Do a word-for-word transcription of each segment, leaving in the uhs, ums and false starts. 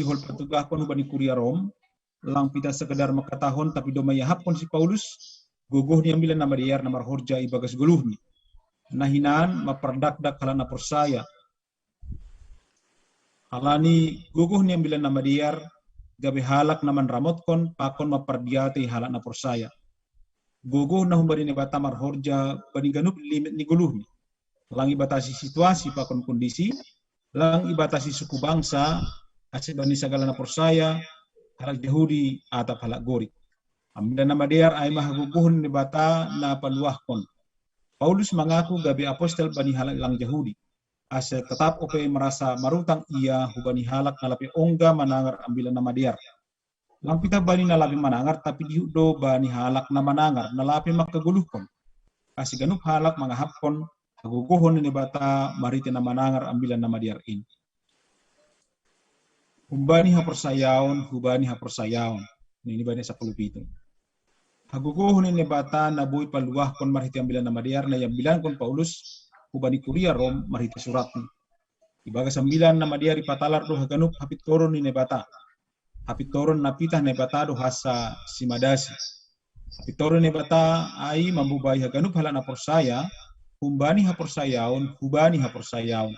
sihol patugahkon hubani kuria Rom, lang pita sekedar makatahon tapi domma iahapkon si Paulus, gogoh ni Ambilan Namadear na marhorja ibagas goluhni. Na hinan mapardakdak halak na porsaya. Halani gogoh ni Ambilan Namadear, gabe halak na manramotkon pakon mampardiatei halak na porsaya. Gogoh na humbani Naibata marhorja bani ganup limit ni goluhni. Lang ibatasi situasi pakon kondisi, lang ibatasi suku bangsa, ase bani sagala na porsaya, halak Jahudi atap halak Gorik. Ambilan Namadear ai ma hagogohon ni Naibata na paluahkon. Paulus mangaku gabe apostel bani halak lang Jahudi, ase tatap ope marasa marutang ia hubani halak na lape ongga manangar Ambilan Namadear. Lang pita bani na lape manangar tapi dihut do bani halak na manangar na lape mangkagoluhkon. Ase ganup halak mangahapkon hagogohon ni Naibata marhite na manangar Ambilan Namadear in. Humbani haporsayaon, hubani haporsayaon. Nini bani sapuluh pitu. Hagogohon ni Naibata na boi paluahkon marhite Ambilan Namadear na iambilankon Paulus hubani kuria Rom marhite suratni. Ibagas Ambilan Namadear ipatalar do haganup hapintoron ni Naibata. Hapintoron na pitah Naibata do hansa simadasi. Hapintoron ni Naibata ai mambobai haganup halak na porsaya, humbani haporsayaon, hubani haporsayaon.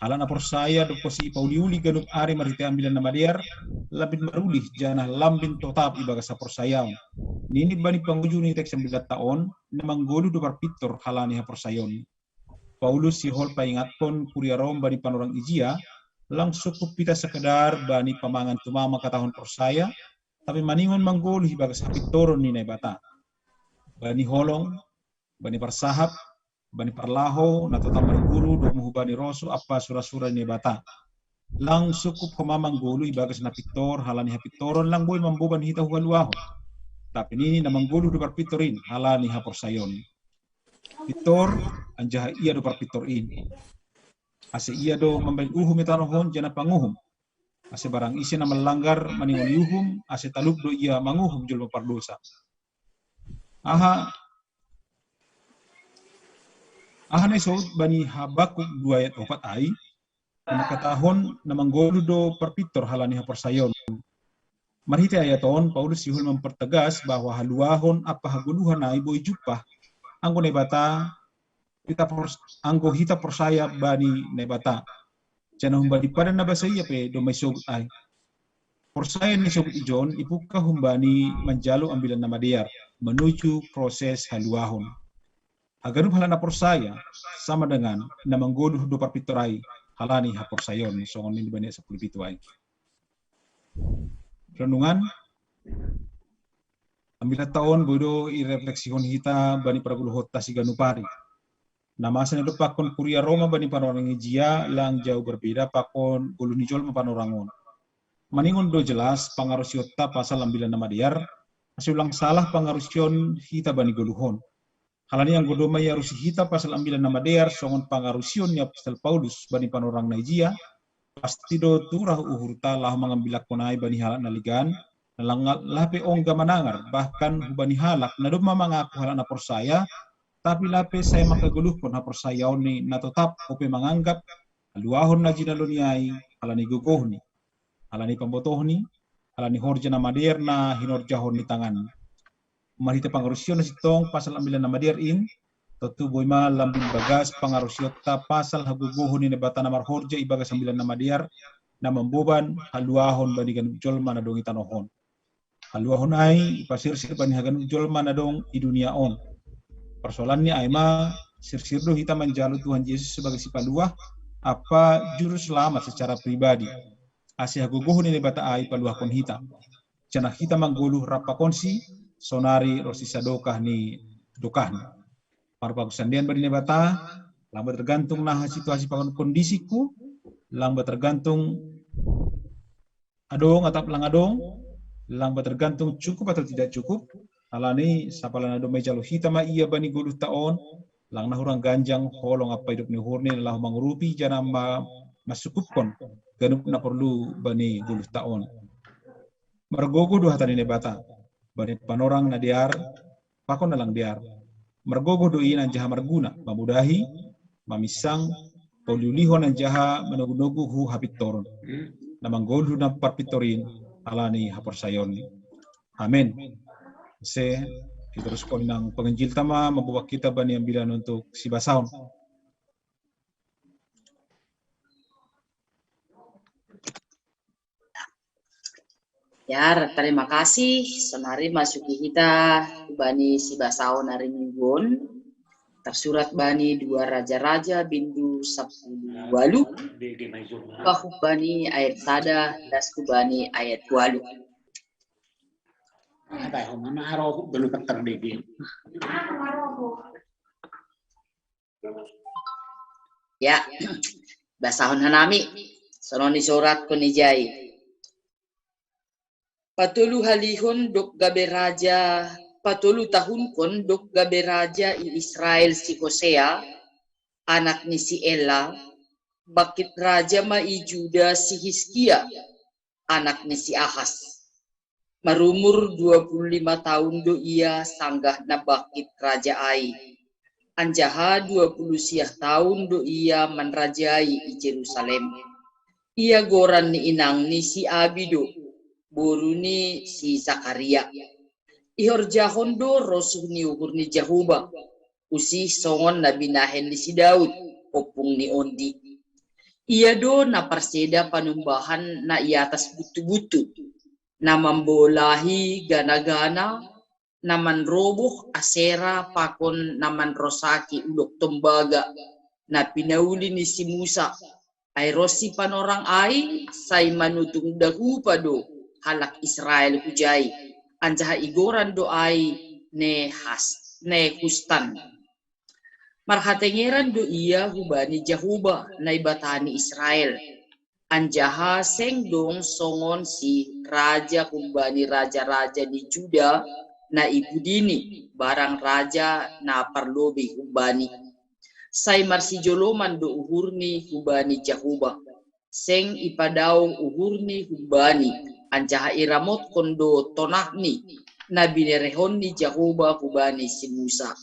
Halak na porsaya dob posi ipauliuli ganup ari marhite Ambilan Namadear, lambin marulih janah lambin totap ibagas haporsayaon. Nini bani panguju ni teks ambilan ta on, na manggoluh do parpintor halani haporsayaon. Paulus sihol paingatkon kuria Rom bani panorang ijia, lang sukup pita sekedar bani pamangan tumama katahon porsaya, tapi maningon manggoluh ibagas hapintoron ni Naibata. Bani holong, bani parsahap, bani parlahou, na totap marguru domu hubani rosuh ampa sura-sura ni Naibata. Lang sukup homa manggoluh ibagas na pintor halani hapintoron lang boi mamboban hita hu haluahon. Tapi nini na manggoluh do parpintor in halani haporsayaon. Pintor, anjaha ia do parpintor in. Ase ia do mambahen uhum i tanoh on janah panguhum. Ase barang ise na manlanggar maningon i uhum, ase talup do ia manguhum jolma pardosa. Aha, aha na isout bani Habakuk dua ayat opat ai, na mangkatahon na manggoluh do parpintor halani haporsayaon. Marhite ayat on, Paulus sihol mampartegas bahwa haluahon ampa hagoluhan ai boi jumpah anggo Naibata, hita pors-, anggo hita porsaya bani Naibata. Janah humbani padan na basa ia pe domma isobut ai. Porsaya na isobut ijon ipungkah humbani manjalo Ambilan Namadear, menuju proses haluahon. Haganup halak na porsaya sama dengan na manggoluh do parpintor ai halani haporsayaon, songon nini bani sapuluh pitu ai. Renungan, Ambilan ta on boi do irefleksihon hita bani pargoluhonta siganup ari. Na masa na idompakkon kuria Roma bani panorang ijia lang jauh berbeda pakon goluh ni jolma panorang on. Maningon do jelas pangarusionta pasal Ambilan Namadear, ase ulang salah pangarusion hita bani goluh on. Halani anggo domma iarusi hita pasal Ambilan Namadear songon pangarusion ni apostel Paulus bani panorang na ijia, pasti do turah uhurta laho mangambilakkon ai bani halak na legan, na lang lape ongga manangar, bahkan hubani halak na domma mangaku halak na porsaya, tapi lape sai manggoluhkon haporsayaonni na totap ope manganggap haluahon na jinaloni ai halani gogohni, halani pambotohni, halani horja na madear na hinorjahon ni tanganni. Marhite pangarusion na sintong pasal Ambilan Namadear in, tontu boi ma lambin bagas pangarusionta pasal hagogohon ni Naibata na marhorja ibagas Ambilan Namadear na mamboban haluahon bani ganup jolma na dong i tanoh on. Haluahon ai ipasirsir bani haganup jolma na dong i dunia on. Parsoalanni ai ma, sirsir do hita manjalo Tuhan Jesus sebagai Sipaluah ampa Juruselamat secara pribadi, ase hagogohon ni Naibata ai paluahkon hita. Janah hita manggoluh rap pakonsi, sonari ronsi sadokah ni dokahni. Marpagusandean bani Naibata, lang be tergantung naha situasi pakon kondisiku, lang be tergantung adong atap lang adong, lang be tergantung cukup atau tidak cukup, halani sapala na domma ijalo hita ma ia bani goluhta on, lang na hurang ganjang holong ampa idop ni uhurni na laho mangurupi janah ma-, mansukupkon ganup na porlu bani goluhta on. Margogoh do hata ni Naibata bani panorang na dear pakon na lang dear. Margogoh do i anjaha marguna, mamudahi, maminsang, pauliulihon anjaha manogunogu hu hapintoron. na manggoluh na parpintorin ala ni haporsayaon. Amen. Se, iterus ko inang penginjil tama, mambuat kita bani ambilan untuk sibasaon. Ya, terima kasih. Sonari masuki kita bani sibasaon ari Minggu on. Tersurat bani dua Raja-Raja bindu sapuluh walu. Bahu bani ayat sada, das ku bani ayat walu. Ya, basahon hanami. Sonon ni surat ko ni jai. Patolu halihon dok gabe raja, patolu tahunkon dok gabe raja i Israel si Hosea, anak ni si Ela, bangkit raja ma i Juda si Hiskia, anak ni si Ahas. Marumur dua puluh lima taun do ia sanggah na bangkit raja ai. Anjaha dua puluh siah taun do ia manrajai i Jerusalem. Ia goran ni inangni si Abi do, boru ni si Sakaria. Ihorjahon do rosuh ni uhur ni Jahowa, usih songon na binahen ni si Daud, ompung ni ondi. Ia do na parseda panumbahan na i atas butu-butu, na mambolahi gana-gana, na manroboh Asera pakon na manrosaki ulok tombaga, na pinauli ni si Musa. Ai ro si panorang ai, sai manutung dahupa do halak Israel hujai, anjaha igoran do ai Nehas, Nehustan. Marhatengeran do ia hubani Jahowa, Naibata ni Israel. Anjaha seng dong songon si raja humbani raja-raja ni Juda na i pudini, barang raja na parlobei humbani. Sai marsijoloman do uhurni hubani Jahowa. Seng ipadaong uhurni humbani, anjaha iramotkon do tonahni, na binerehon ni Jahowa hubani si Musa.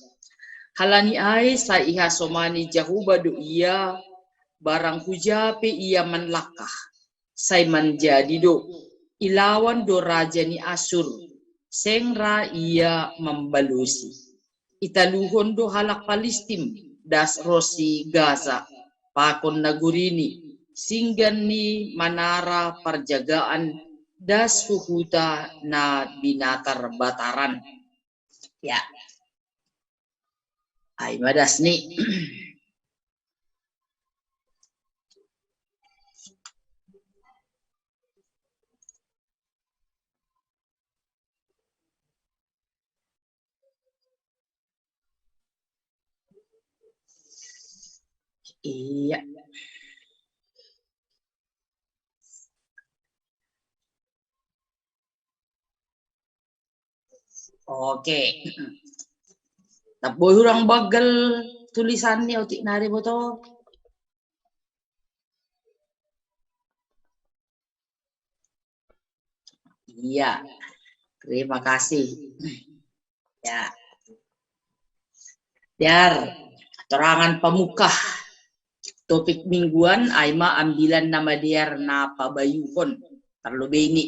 Halani ai sai ihasomani Jahowa do ia, barang huja pe ia manlangkah. Sai manjadi do, ilawan do raja ni Asur, seng ra ia mambalosi. Italuhon do halak Palistim, das ro si Gaza, pakon nagorini, singgan ni manara parjagaan, das huhuta na binatar bataran. Ya. Ai ma das ni. Iya. Oke. Tapi orang bagel tulisannya otik nari boto. Iya. Terima kasih. Ya. Diar, keterangan pemukah. Topik mingguan ai ma ambilan na madear na pabayuhon. Terlebih ini.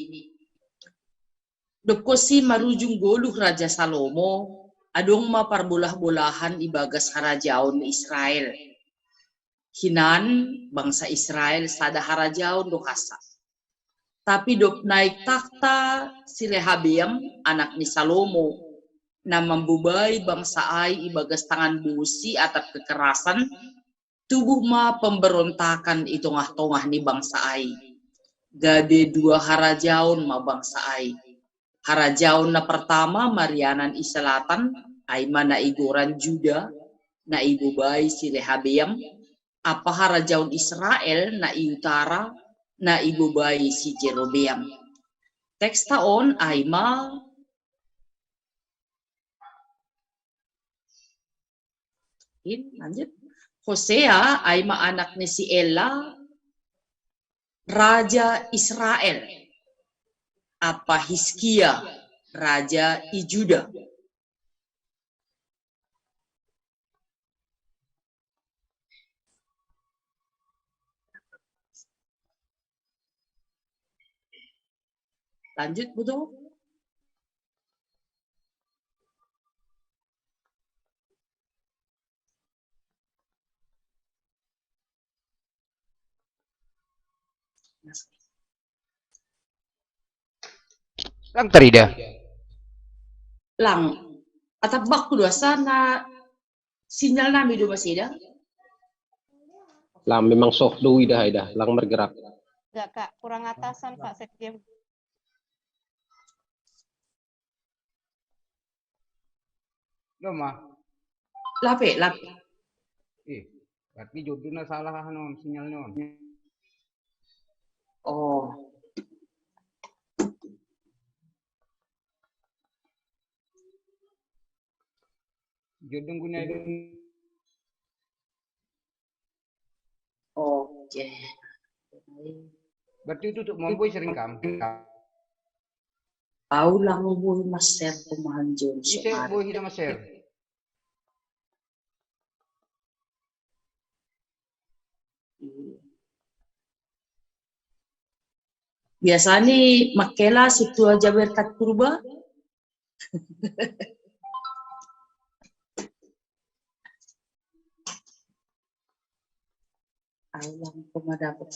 Dob konsi marujung goluh Raja Salomo, adong ma parbolah-bolahan ibagas harajaon Israel. Hinan bangsa Israel sada harajaon do hasa. Tapi dob naik takhta si Rehabeam, anak ni Salomo, na mambobai bangsa ai ibagas tangan bosi atap kekerasan, tubuh ma pemberontakan i tongah-tongah ni bangsa ai. Gabe dua harajaon ma bangsa ai. Harajaon na pertama marianan i selatan, ai ma na igoran Juda, na ibobai si Rehabeam, apa harajaon Israel na i utara, na ibobai si Jerobeam. Teksta on ai ma In, lanjut. Hosea ai ma anak ni si Ela, raja Israel. Apa Hiskia, raja i Juda. Lanjut, Buto. Lang tarida. Lang. Atap bakku dua sana sinyal nami do masih dah. Lang memang soft do ida ida. Lang bergerak. Enggak, Kak. Kurang atasan, Pak Sekjen. Lo mah. Lape, lape. Ih, berarti joduna salah non sinyal non. Oh. Jodung guna itu. Oke. Berarti itu tuh mau boy sering kam. Au lang boy maser pemahan John Bisa boy kita maser. Biasa ni makela sutua jaber kat purba. Alang pemadapat.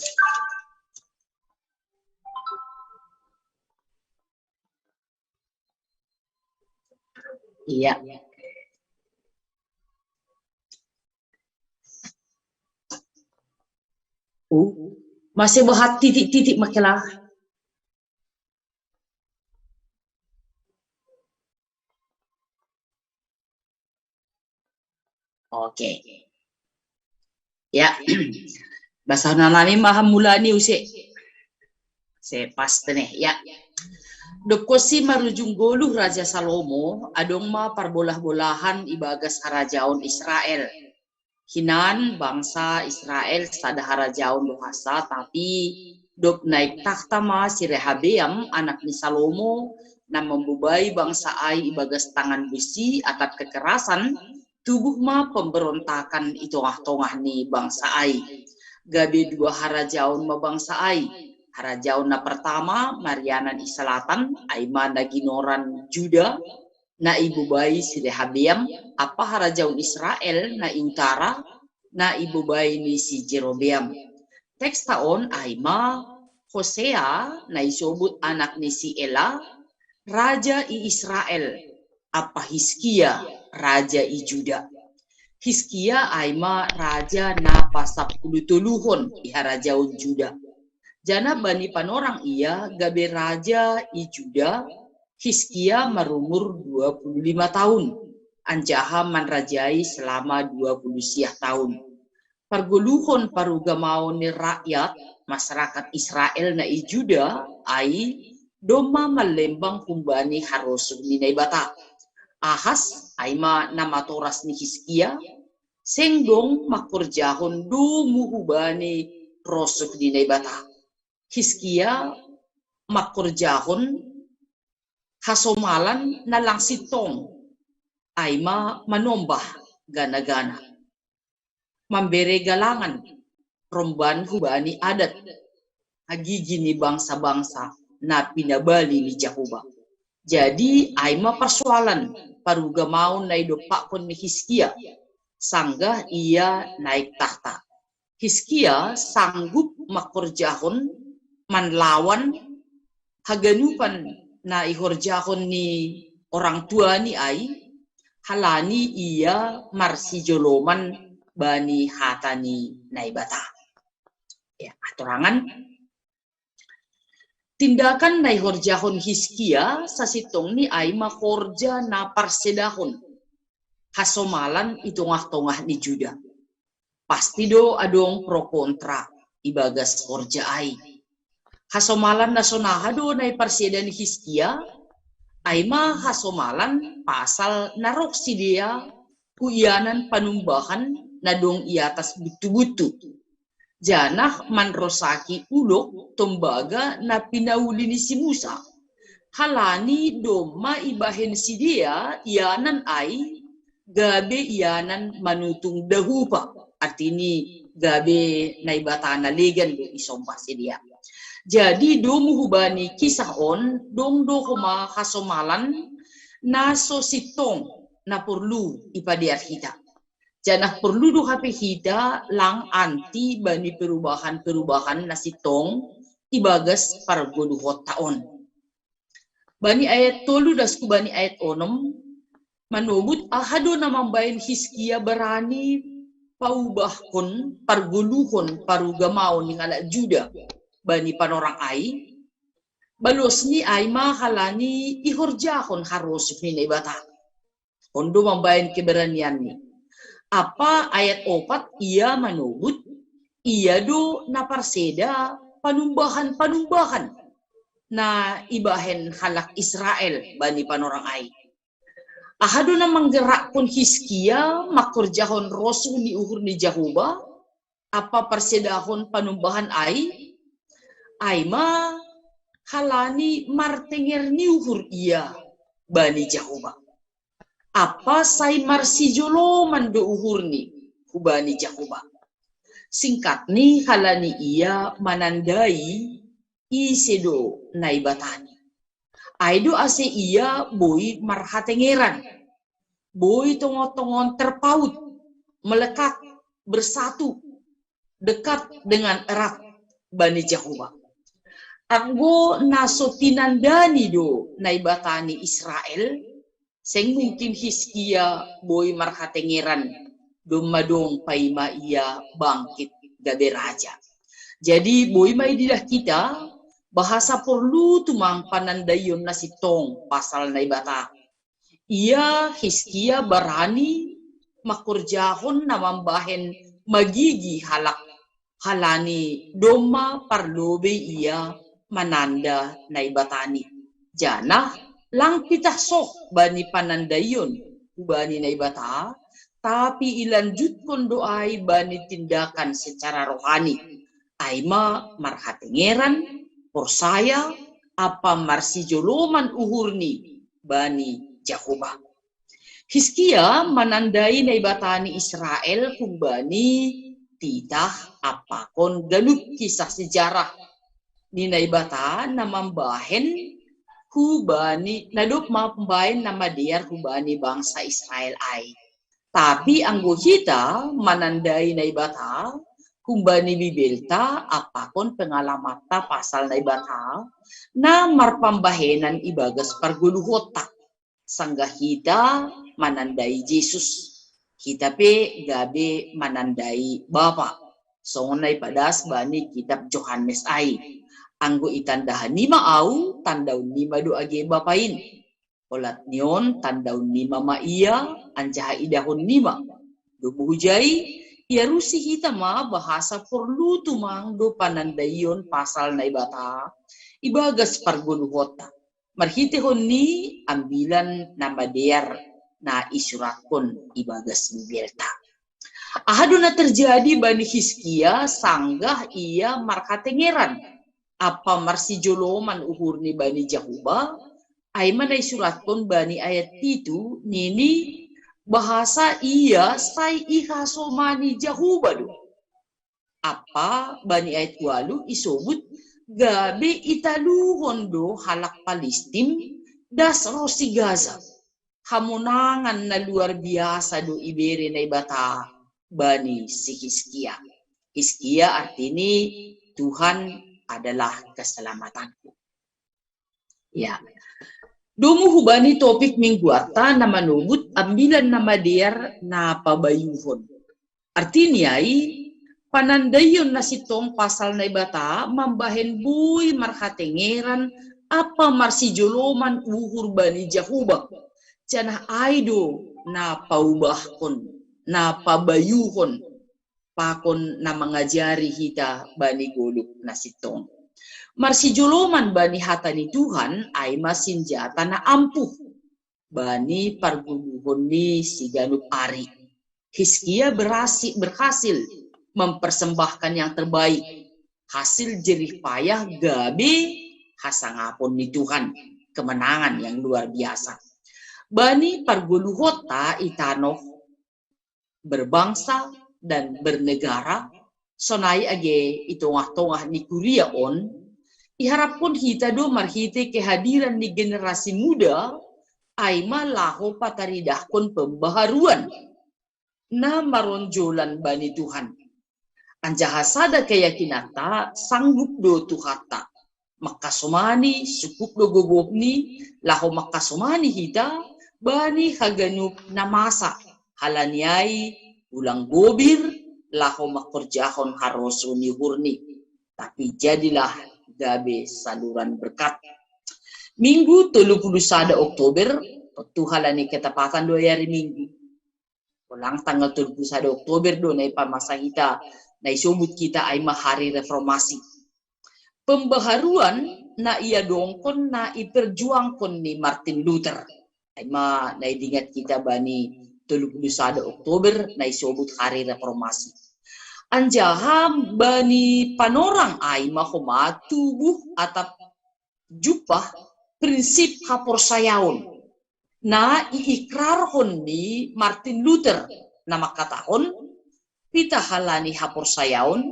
Iya. Uh, masih buat titik-titik makelah. Oke. Ya. Bahasa nalami maha mula ni use. Se pas teneh, ya. Dokosi marujung goluh Raja Salomo, adong ma parbolah-bolahan ibagas harajaon Israel. Hinan bangsa Israel sada harajaon do hasa, tapi dob naik tahta ma si Rehabeam, anak ni Salomo, na mambobai bangsa ai ibagas tangan besi atap kekerasan, tubuh ma pemberontakan i tongah-tongah ni bangsa ai. Gabe dua harajaon ma bangsa ai. Harajaon na pertama marianan i selatan, ai ma na ginoran Juda, na ibobai si Rehabeam, ampa harajaon Israel na i utara, na ibobai ni si Jerobeam. Teksta on ai ma Hosea na isobut anak ni si Ela, raja i Israel, ampa Hiskia, raja i Juda. Hiskia ai ma raja na pasapulu toluhon i harajaon Juda. Janah bani panorang ia gabe raja i Juda, Hiskia marumur dua puluh lima tahun, anjaha manrajai selama dua puluh siah tahun. Pargoluhon parugamaon ni rakyat, masyarakat Israel na i Juda, ai domma mallembang humbani harosuh ni Naibata. Ahas, ai ma na matoras ni Hiskia, seng dong mangkorjahon domu hubani rosuh ni Naibata. Hiskia mangkorjahon hasomalan na lang sintong, ai ma manombah gana-gana. Mambere galangan romban hubani adat hagigi ni bangsa-bangsa na pinabali ni Jahowa. Jadi, ai ma parsoalan parugamaon na idompakkon ni Hiskia, sanggah ia naik tahta. Hiskia sanggup mangkorjahon manlawan haganupan na ihorjahon ni orang tuani ai, halani ia marsijoloman bani hata ni Naibata. Ya, hatorangan. Tindakan na ihorjahon Hiskia sasintongni ai ma horja na parsedahon hasomalan i tongah-tongah ni Juda. Pasti do adong pro kontra ibagas horja ai. Hasomalan na sonaha do na iparseda ni Hiskia, ai ma hasomalan pasal na roh sidea hu ianan panumbahan na dong i atas butu-butu. Janah manrosaki ulok tombaga na pinauli ni si Musa. Halani domma ibahen sidea ianan ai gabe ianan manutung dahupa, artini gabe Naibata na legan do isombah sidea. Jadi domu hubani kisah on, dong do homa hasomalan na so sintong na porlu ipadear hita. Janah porlu do hape hita lang anti bani perubahan-perubahan na sintong ibagas pargoluhonta on. Bani ayat tolu das hubani ayat onom, manobut aha do na mambahen Hiskia barani paubahkon pargoluhon parugamaon ni halak Juda bani panorang ai? Balosni ai ma halani ihorjahon harosuh ni Naibata. On do mambahen keberanianni. Apa ayat opat ia manobut, ia do na parseda panumbahan-panumbahan na ibahen halak Israel bani panorang ai. Aha do na manggerakkon Hiskia mangkorjahon rosuh ni uhur ni Jahowa, ampa parsedahon panumbahan ai? Ai ma halani martenger ni uhur ia bani Jahowa. Ampa sai marsijoloman do uhurni hubani Jahowa. Singkatni halani ia manandai ise do Naibatani. Ai do ase ia boi marhatengeran, boi tongon-tongon terpaut, melekat, bersatu, dekat dengan erat bani Jahowa. Anggo na so tinandani do Naibata ni Israel, seng mungkin Hiskia boi marhatengeran, domma dong paima ia bangkit gabe raja. Jadi boi ma ididah hita, bahasa porlu tumang panandaion na sintong pasal Naibata. Ia Hiskia barani mangkorjahon na mambahen magigi halak, halani domma parlobei ia mananda Naibatani. Janah lang pitah soh bani panandaion hubani Naibata, tapi ilanjutkon do ai bani tindakan secara rohani. Ai ma marhatengeran, porsaya, ampa marsijoloman uhurni bani Jahowa. Hiskia manandai Naibata ni Israel humbani titah ampakon ganup kisah sejarah ni Naibata na mambahen hubani, na dob mambahen na madear hubani bangsa Israel ai. Tapi anggo hita manandai Naibata humbani Bibelta ampakon pengalamanta pasal Naibata na marpambahenan ibagas pargoluhonta, sanggah hita manandai Jesus, hita pe gabe manandai Bapa, songon na ipadas bani kitab Johannes ai. Anggo itanda hanima Au, tandaon nima do age Bapa in. Olat ni on, tandaon nima ma Ia, anjaha idahon nima. Domu hujai, iarusi hita ma bahasa porlu tumang do panandaion pasal Naibata ibagas pargoluhonta, marhitehon ni Ambilan Namadear na isurathon ibagas Bibelta. Aha do na terjadi bani Hiskia sanggah ia marhatengeran ampa marsijoloman uhurni bani Jahowa? Ai ma na isurathon bani ayat pitu, nini, bahasa ia sai ihasomani Jahowa do. Ampa bani ayat ualu isobut, gabe italuhon do halak Palistim das ronsi Gaza. Hamonangan na luar biasa do ibere Naibata bani si Hiskia. Hiskia artini Tuhan adalah keselamatanku. Ya. Domu hubani topik mingguanta na manobut Ambilan Namadear na pabayuhon. Artini ai, panandaion na sintong pasal Naibata mambahen boi marhatengeran ampa marsijoloman uhur bani Jahowa, janah ai do na paubahkon, na pabayuhon, pakon na mangajari hita bani goluh na sintong. Marsijoloman bani hata ni Tuhan ai ma sinjata na ampuh bani pargoluhon ni siganup ari. Hiskia berhasil, berhasil mempersembahkan yang terbaik, hasil jerih payah gabe hasangapon ni Tuhan, kemenangan yang luar biasa. Bani pargoluhonta i tanoh berbangsa dan bernegara, sonai age i tongah-tongah ni kuria on, Iharapkon hita do marhite kehadiran ni generasi muda, ai ma laho pataridahkon pembaharuan na maronjolan bani Tuhan. Anjaha sada keyakinanta sanggup do Tuhanta mangkasomani, sungkup do gogohni, laho mangkasomani hita bani haganup na masa, halani ai ulang gobir laho mangkorjahon haroso ni uhurni, tapi jadilah gabe saluran berkat. Minggu tolu puluh sada Oktober, tontu halani ketepatan do ari Minggu. Ulang tanggal tolu puluh sada Oktober do na ipamasa hita, na isobut hita ai ma hari reformasi. Pembaharuan na iadongkon, na iperjuangkon ni Martin Luther. Ai ma na idingat hita bani tolu puluh sada Oktober na isobut hari reformasi. Anjaha bani panorang ai ma homa tubuh atap jumpah prinsip haporsayaon na iikrarhon ni Martin Luther, na mangkatahon: Pita halani haporsayaon,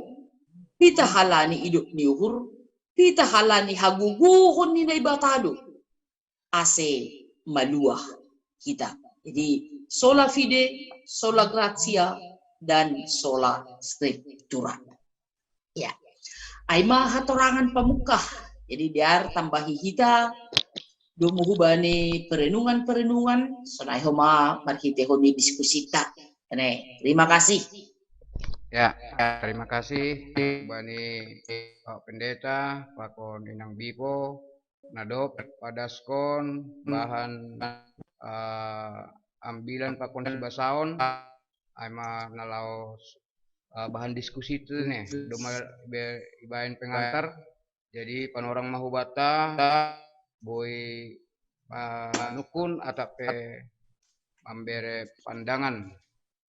pita halani idop ni uhur, pita halani hagogohon ni Naibata do, ase maluah hita. Jadi, sola fide, sola gratia, dan sola scriptura. Ya. Ai ma hatorangan pamungkah. Jadi, dear tambahi hita domu hubani perenungan-perenungan, sonai homa marhitehon ni diskusita. Ene, terima kasih. Ya, terima kasih bani Pak Pendeta, Pak Kon Inang Bipo, na dob padaskon bahan, eh, ambilan pakon sibasaon, ai ma na laos, eh, bahan diskusi tu ne, doma be-, ibaen pengantar. Jadi panorang ma hubata, boi, eh, manungkun atap pe mambere pandangan.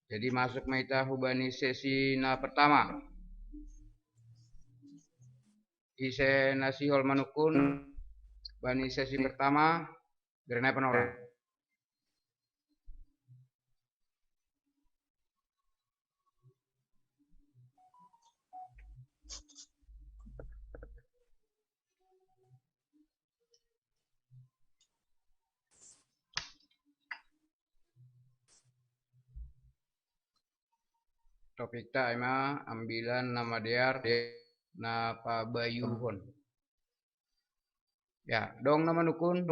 Jadi masuk ma hita hubani sesi na pertama. Ise na sihol manungkun bani sesi pertama, bere nai panorang. Topikta ai ma ambilan na madear na pabayuhon. Ya, dong na manungkun.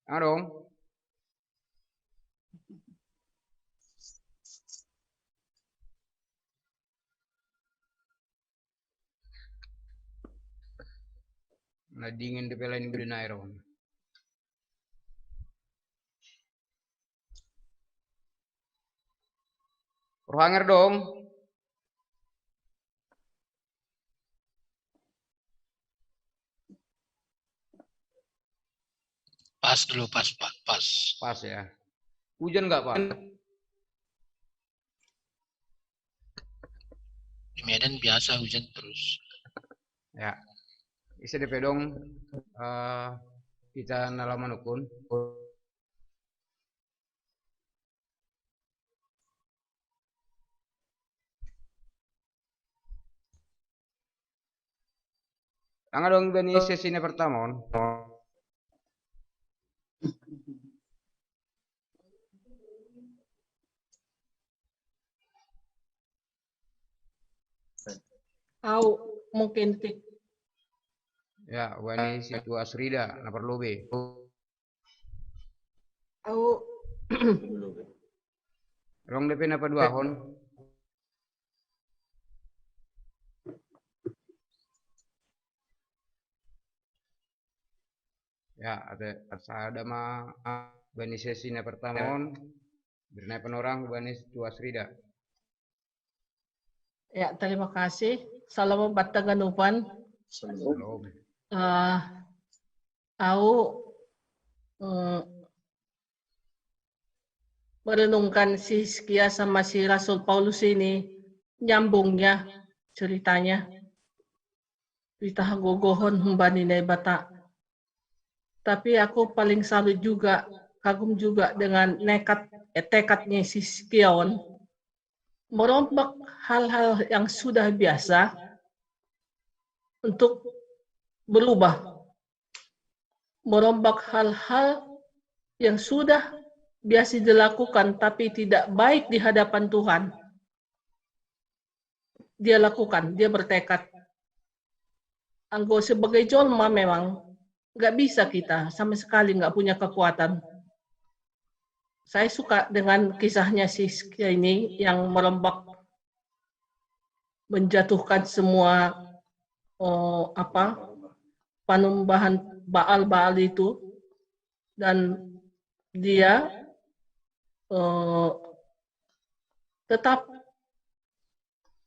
Adong. Na dingin de pelain udah naik dong. Rohanger dong. Pas dulu, pas, pas, pas. Pas ya. Hujan nggak, Pak? Di Medan biasa hujan terus. Ya. Ise de pe dong, eh, hita na laho manungkun. Dang adong bani sesi na pertama on. Au, mungkin ti. Ya, bani situ Asrida, na parlobei. Au. Rong de pe na paduahon. Ya, ate, asa ada ma, ah, bani sesi na pertama on, bere nai panorang bani situ Asrida. Ya, terima kasih. Salam batangan upan. Belum. Eh, au, eh, merenungkan si Hizkia sama si Rasul Paulus ini, nyambungnya ceritanya. Pita hagogohon humbani Naibata. Tapi aku paling salut juga kagum juga dengan nekat eh, tekadnya si Skion merombak hal-hal yang sudah biasa untuk berubah, merombak hal-hal yang sudah biasa dilakukan tapi tidak baik di hadapan Tuhan. Dia lakukan, dia bertekad. Anggo sebagai jolma memang nggak bisa kita sama sekali nggak punya kekuatan. Saya suka dengan kisahnya si Skia ini yang merombak, menjatuhkan semua oh, apa, panumbahan Baal-Baal itu, dan dia eh, tetap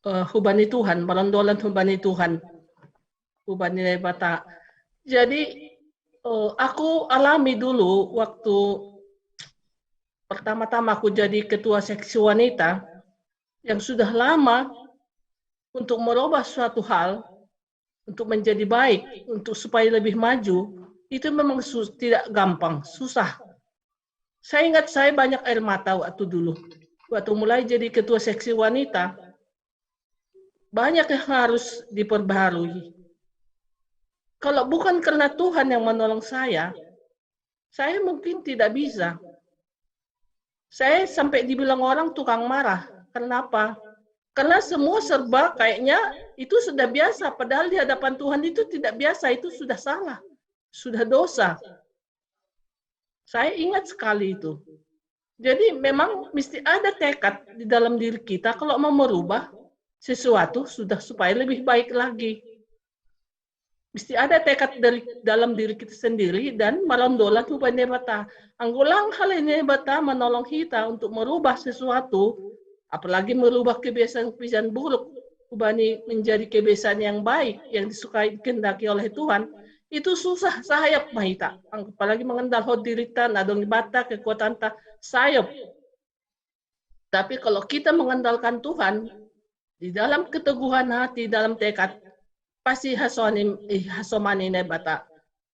eh, hubani Tuhan, marondolan hubani Tuhan, hubani Naibata. Jadi eh, aku alami dulu waktu pertama-tama aku jadi ketua seksi wanita yang sudah lama untuk merubah suatu hal untuk menjadi baik, untuk supaya lebih maju, itu memang sus- tidak gampang, susah. Saya ingat saya banyak air mata waktu dulu. Waktu mulai jadi ketua seksi wanita, banyak yang harus diperbaharui. Kalau bukan karena Tuhan yang menolong saya, saya mungkin tidak bisa. Saya sampai dibilang orang tukang marah. Kenapa? Karena semua serba kayaknya itu sudah biasa, padahal di hadapan Tuhan itu tidak biasa, itu sudah salah, sudah dosa. Saya ingat sekali itu. Jadi memang mesti ada tekad di dalam diri kita kalau mau merubah sesuatu sudah supaya lebih baik lagi. Mesti ada tekad dari dalam diri kita sendiri dan marondolan hubani Naibata. Anggo lang hal ini Naibata menolong kita untuk merubah sesuatu, apalagi merubah kebiasaan-kebiasaan buruk, hubani menjadi kebiasaan yang baik, yang disukai dikehendaki oleh Tuhan, itu susah sahayop ma hita. Apalagi mengendal hot dirita, na adong Naibata kekuatanta, sahayop. Tapi kalau kita mengandalkan Tuhan, di dalam keteguhan hati, dalam tekad, pasti hasoni, eh, hasomani Naibata.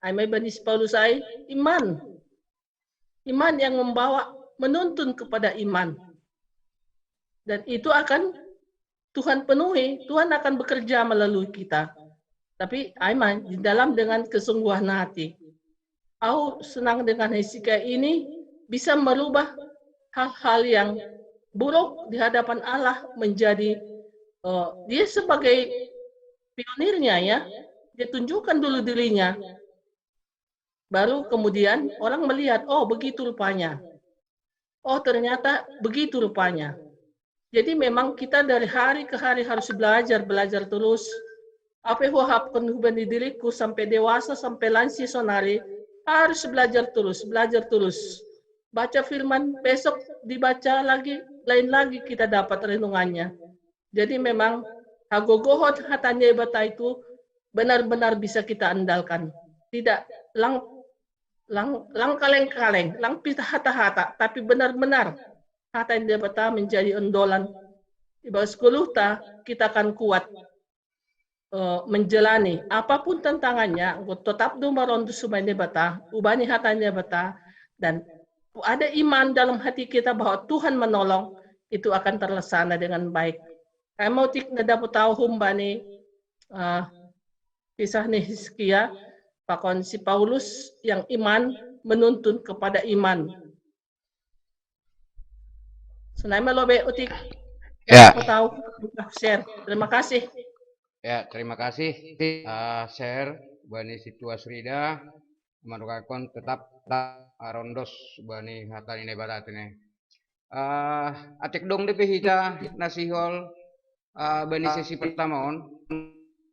Ai ma ibani si Paulus ai iman. Iman yang membawa menuntun kepada iman. Dan itu akan Tuhan penuhi, Tuhan akan bekerja melalui kita. Tapi ai ma di dalam dengan kesungguhan hati. Au senang dengan Hezekia ini bisa merubah hal-hal yang buruk di hadapan Allah menjadi uh, dia sebagai pionirnya ya, dia tunjukkan dulu dirinya. Baru kemudian orang melihat, oh begitu rupanya. Oh ternyata begitu rupanya. Jadi memang kita dari hari ke hari harus belajar, belajar terus. Apa yang huharapkan hubani diriku sampai dewasa, sampai lansia sonari, harus belajar terus, belajar terus. Baca firman, besok dibaca lagi, lain lagi kita dapat renungannya. Jadi memang hagogohon hata Naibata itu benar-benar bisa kita andalkan. Tidak lang lang lang kaleng-kaleng, lang pita hata-hata, tapi benar-benar hata Naibata menjadi ondolan. Ibarat sepuluh ta, kita akan kuat uh, menjalani apapun tantangannya, tetap do marondo hubani Naibata, hubani hata Naibata, dan ada iman dalam hati kita bahwa Tuhan menolong, itu akan terlaksana dengan baik. Kami mau tik na dapot tahu humbani uh, kisah ni Hizkia, pakon si Paulus yang iman menuntun kepada iman. Sonai ma lobei, Utik. Ya. Mau tahu, share. Terima kasih. Ya, terima kasih uh, share bani si Tuas Rida. Manukakon tetap, tetap rondos bani hata ni Naibata ne. Uh, atik dong depe hita na sihol uh, bani sesi pertama on.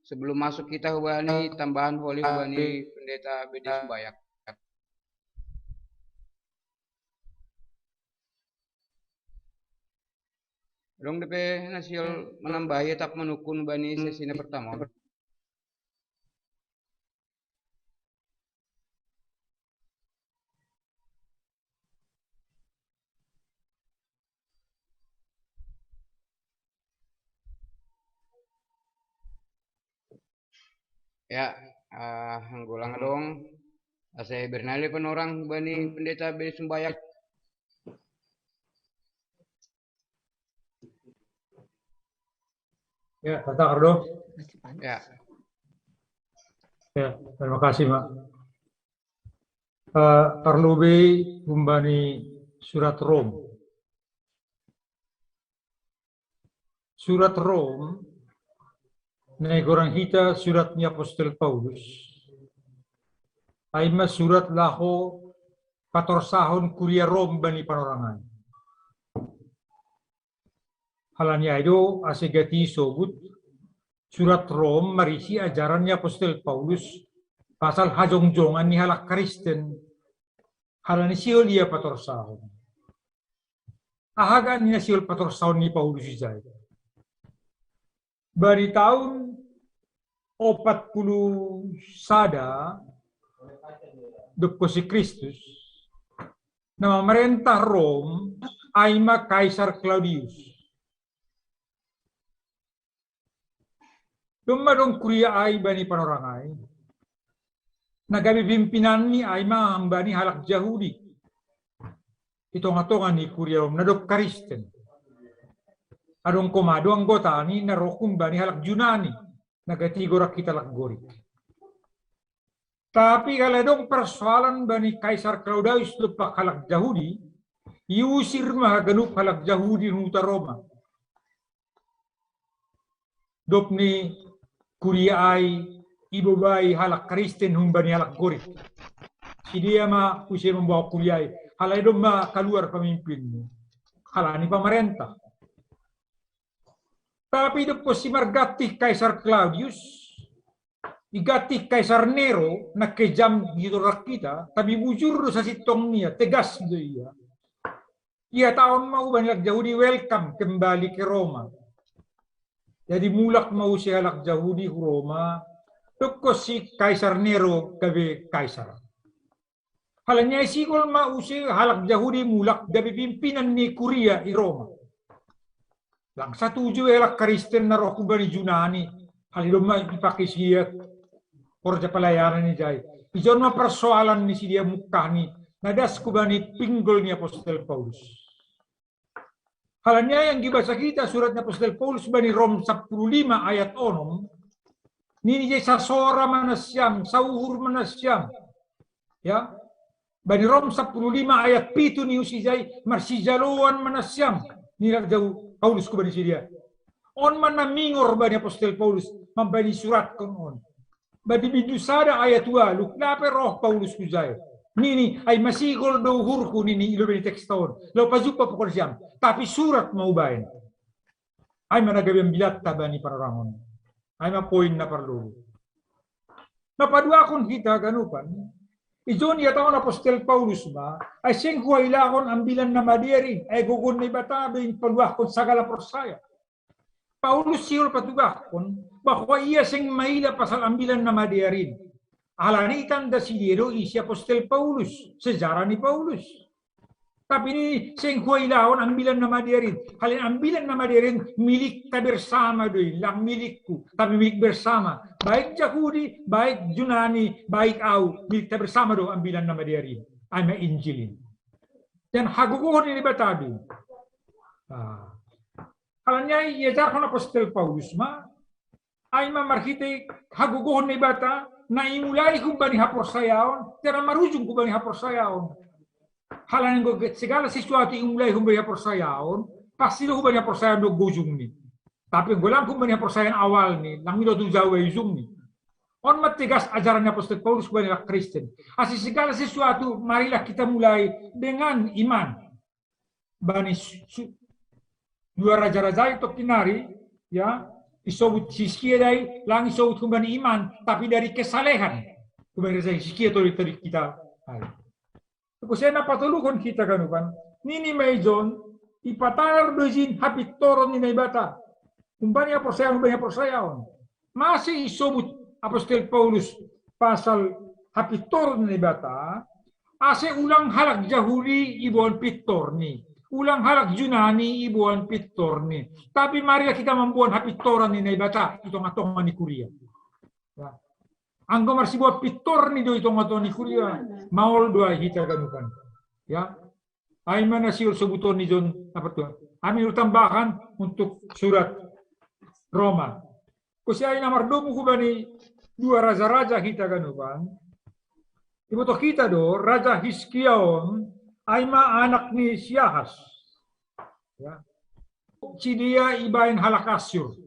Sebelum masuk kita hubani tambahan holi hubani pendeta Bedi Sumbayak. Dong depe na sihol manambahi atap manukun bani sesi na pertama on. Ya, uh, hanggulang dong. Asa bernale panorang bani pendeta bani sembahyang. Ya, tata Kardo. Ya. Ya, terima kasih, Mak. Uh, perlu be humbani surat Rom. Surat Rom, na gorang hita surat ni Apostel Paulus. Ai ma surat laho patorsahon kuria Rom bani panorangan. Halani ai do ase gati sobut surat Rom marisi ajaran ni Apostel Paulus pasal hajongjongan ni halak Kristen. Halani sihol ia patorsahon. Aha gani na sihol patorsahon ni Paulus ijai? Bari tahun opat puluh sada dob konsi Kristus, na mamarentah Rom ai ma Kaisar Claudius. Domma dong kuria ai bani panorang ai. Na gabe pimpinanni ai ma hambani halak Jahudi. I tonga-tonga ni kuria Rom na dong Kristen. Adong koma do anggotani na roh humbani halak Junani, na gati gorang hita halak Gorik. Tapi kala dong persoalan bani Kaisar Claudius dompak halak Jahudi, iusir ma haganup halak Jahudi huta Roma. Dob ni kuria ai ibobai halak Kristen humbani halak Gorik. Sidea ma use mamboan kuria ai. Halai domma kaluar pamimpinmu. Halani pamarentah. Tapi dob konsi margantih Kaisar Claudius, igantih Kaisar Nero, na kejam di torang hita, tapi bujur do sasintongnia, tegas do ia. Ia tahun ma hubani halak Jahudi welcome kembali ke Roma. Jadi mulak ma use halak Jahudi hu Roma, dob konsi Kaisar Nero gabe Kaisar. Halani ai sihol ma use halak Jahudi mulak gabe pimpinan ni kuria i Roma. Lang satuju halak Kristen na roh humbani Junani, halani domma ipake sidea horja palayanan ijai. Ijon ma persoalan ni sidea mungkahni, na das hubani pinggol ni Apostel Paulus. Halani ai anggiat baca hita surat ni Apostel Paulus bani Rom sampulu lima ayat onom, nini ijai sasora ma nasiam, sauhur ma nasiam. Ya. Bani Rom sampulu lima ayat pitu niusi ijai marsijaloan ma nasiam. Nini halak Jahudi Paulus hubani sidea. On ma na mingor bani Apostel Paulus mambahen surat on. Bani bindu sada ayat ualu, lape roh Paulus hujai. Nini, ai masihol do uhurhu nini i lobei ni teks on. Laho pajumpang pokon siam. Tapi surat ma hubahen. Ai ma na gabe ambilanta bani panorangon. Ai ma poin na parlobei. Na paduahon hita ganupan. Ijon ia tahun Apostel Paulus ma, ai seng huailahon ambilan na madear i, ai gogo ni Naibata do i paluahon sagala porsaya. Paulus sihol patugahkon bahwa ia seng maila pasal ambilan na madear i. Alani itanda sidea do isi Apostel Paulus, sejarah ni Paulus. Tapi nini seng huailahon ambilan na madear i. Halani ambilan na madear i milikta bersama do i, lang milikku, tapi milik bersama. Baik Jahudi, baik Junani, baik au, milikta bersama do ambilan na madear i. Ai ma Injil i. Dan hagogohon ni Naibata do i. Ah. Halani ai iajarhon Apostel Paulus ma, ai ma marhitei hagogohon ni Naibata, na imulai humbani haporsayaon, jala marujung humbani haporsayaon. Halani anggo segala sesuatu imulai humbani haporsayaon, pasti do humbani haporsayaon do ujungni. Tapi anggo lang humbani haporsayaon awalni, lang i do tu jabu ujungni. On ma tegas ajaran ni Apostel Paulus humbani halak Kristen. Ase segala sesuatu marilah kita mulai dengan iman. Bani su- su- dua raja-raja i tokinari, ya, isobut Hizkia do i, lang isobut humbani iman, tapi dari kesalehan. Humbani raja Hizkia tolu tolu hita. Ai. Terus na patoluhon hita ganupan. Nini ma ijon, ipatalar do ijin hapintoron ni Naibata. Humbani haporsayaon, humbani haporsayaon. Mase isobut Apostel Paulus pasal hapintoron ni Naibata, ase ulang halak Jahudi iboan pintorni, ulang halak Junani iboan pintorni. Tapi marilah hita mamboan hapintoran ni Naibata i tonga-tonga ni kuria. Ya. Anggo marsibuat pintor ni do i tonga-tonga ni kuria, maol do ai hita ganupan. Ya. Ai ma na sihol sobuton ni John, apa tu? Ami tambahkan untuk surat Roma. Kose ai na mardomu hubani dua raja-raja hita ganupan. Iboto hita do, Raja Hiskia on, ai ma anak ni si Ahas. Ya. Si dia ibaen halak Asur.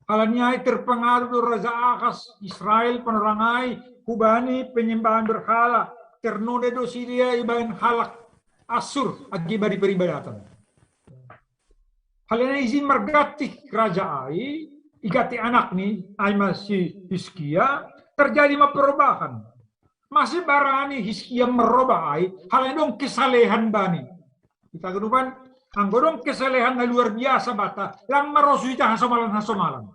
Halani ai terpengaruh do Raja Ahas Israel panorang ai hubani penyembahan berhala, ternode do si dia ibaen halak Asur agi badi peribadatan. Halani ai izin marganti raja ai, iganti anak ni, ai ma si Hiskia, terjadi ma perubahan. Mase barani Hiskia merubah ai, halani dong kesalehan bani. Hita ganupan, anggo dong kesalehan na luar biasa banta, lang marosu hita hasomalan-hasomalan.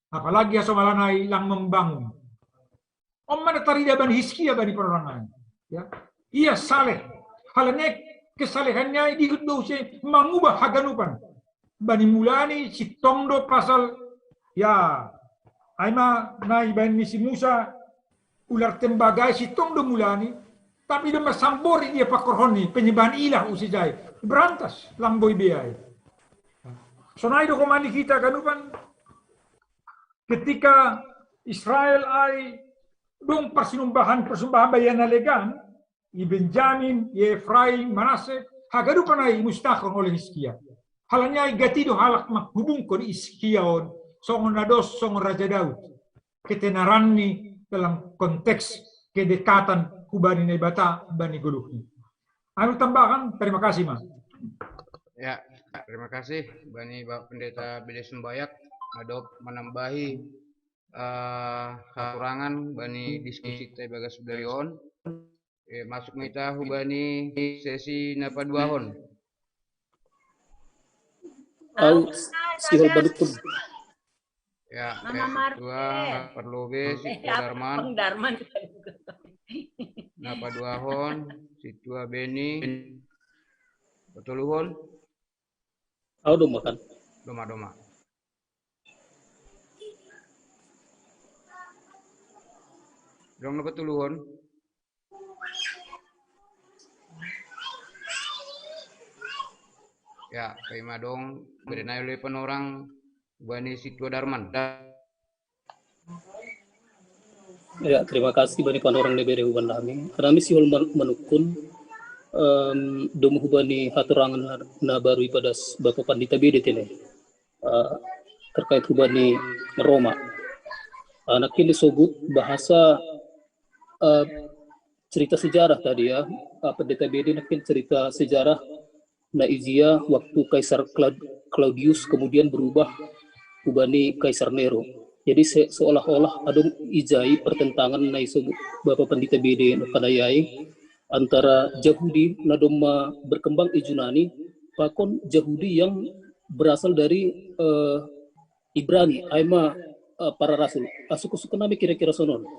Apalagi hasomalan ai lang membangun. On ma na tarida bani Hiskia bani panorang ai. Ya. Ia saleh. Halani kesalehanna i dihut do muse mangubah haganupan. Bani mulani sintong do pasal, ya, ai ma na ibaen ni si Musa ular tembaga i sintong do mulani, tapi do masambori dia pakorhon ni penyembahan ilah use jai. Berantas, lang boi be ai. Sonai do homani hita ganupan, ketika Israel ai dong persembahan, persembahan bayanan legan, i Benjamin, i Efraim, Manase, haganupan ai imusnahkon oleh Hiskia. Halani ai ganti do halak manghubungkon Hiskia on, songon na dos, songon Raja Daud. Ketenaran ni dalam konteks kedekatan hubani Naibata bani goluhni. Anu tambahkan, terima kasih, Mas. Ya, terima kasih bani Bapak Pendeta Bede Sumbayak, adop menambahi uh, haturangan bani diskusi kita bagas on. Eh, masuk ma hita hubani sesi na paduahon. Au sihol badukkun. Ya, Mama Marta. Dua, perlu be si eh, Darman. Darman. Na paduahon, si tua Beni. Patoluhon. Au doma kan. Doma doma. Dong na patoluhon. Ya, paima dong berenai oleh panorang bani si tua Darman. Ya, terima kasih bani panorang ni bere hubannami. Nami sihol manukkun um, domu hubani haturangan na baru ipadas Bapak Pandita Bede tene. Uh, terkait hubani Roma. Uh, nakkon disobut bahasa uh, cerita sejarah tadi ya, uh, Pendeta Bede nakkon cerita sejarah na ijia waktu Kaisar Claudius kemudian berubah hubani Kaisar Nero. Jadi se seolah-olah adong ijai pertentangan na isobut Bapak Pandita Bede kanayai antara Jahudi na domma berkembang i Junani pakon Jahudi yang berasal dari uh, Ibrani, ai ma uh, para rasul. Asuku-suku nami kira-kira sonon.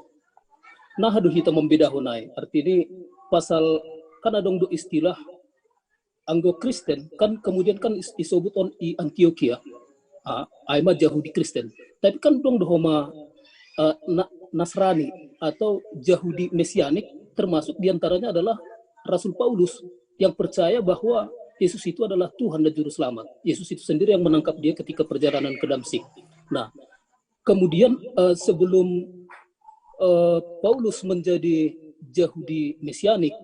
Nah, aduh kita membedahon ai. Artinya pasal kan adong do istilah anggo Kristen kan kemudian kan isobut on i Antioquia. Uh, ai ma Jahudi Kristen. Tapi kan dong dohoma uh, na Nasrani atau Jahudi Mesianik termasuk diantaranya adalah Rasul Paulus yang percaya bahwa Yesus itu adalah Tuhan dan Juru Selamat. Yesus itu sendiri yang menangkap dia ketika perjalanan ke Damsik. Nah, kemudian uh, sebelum uh, Paulus menjadi Jahudi Mesianik,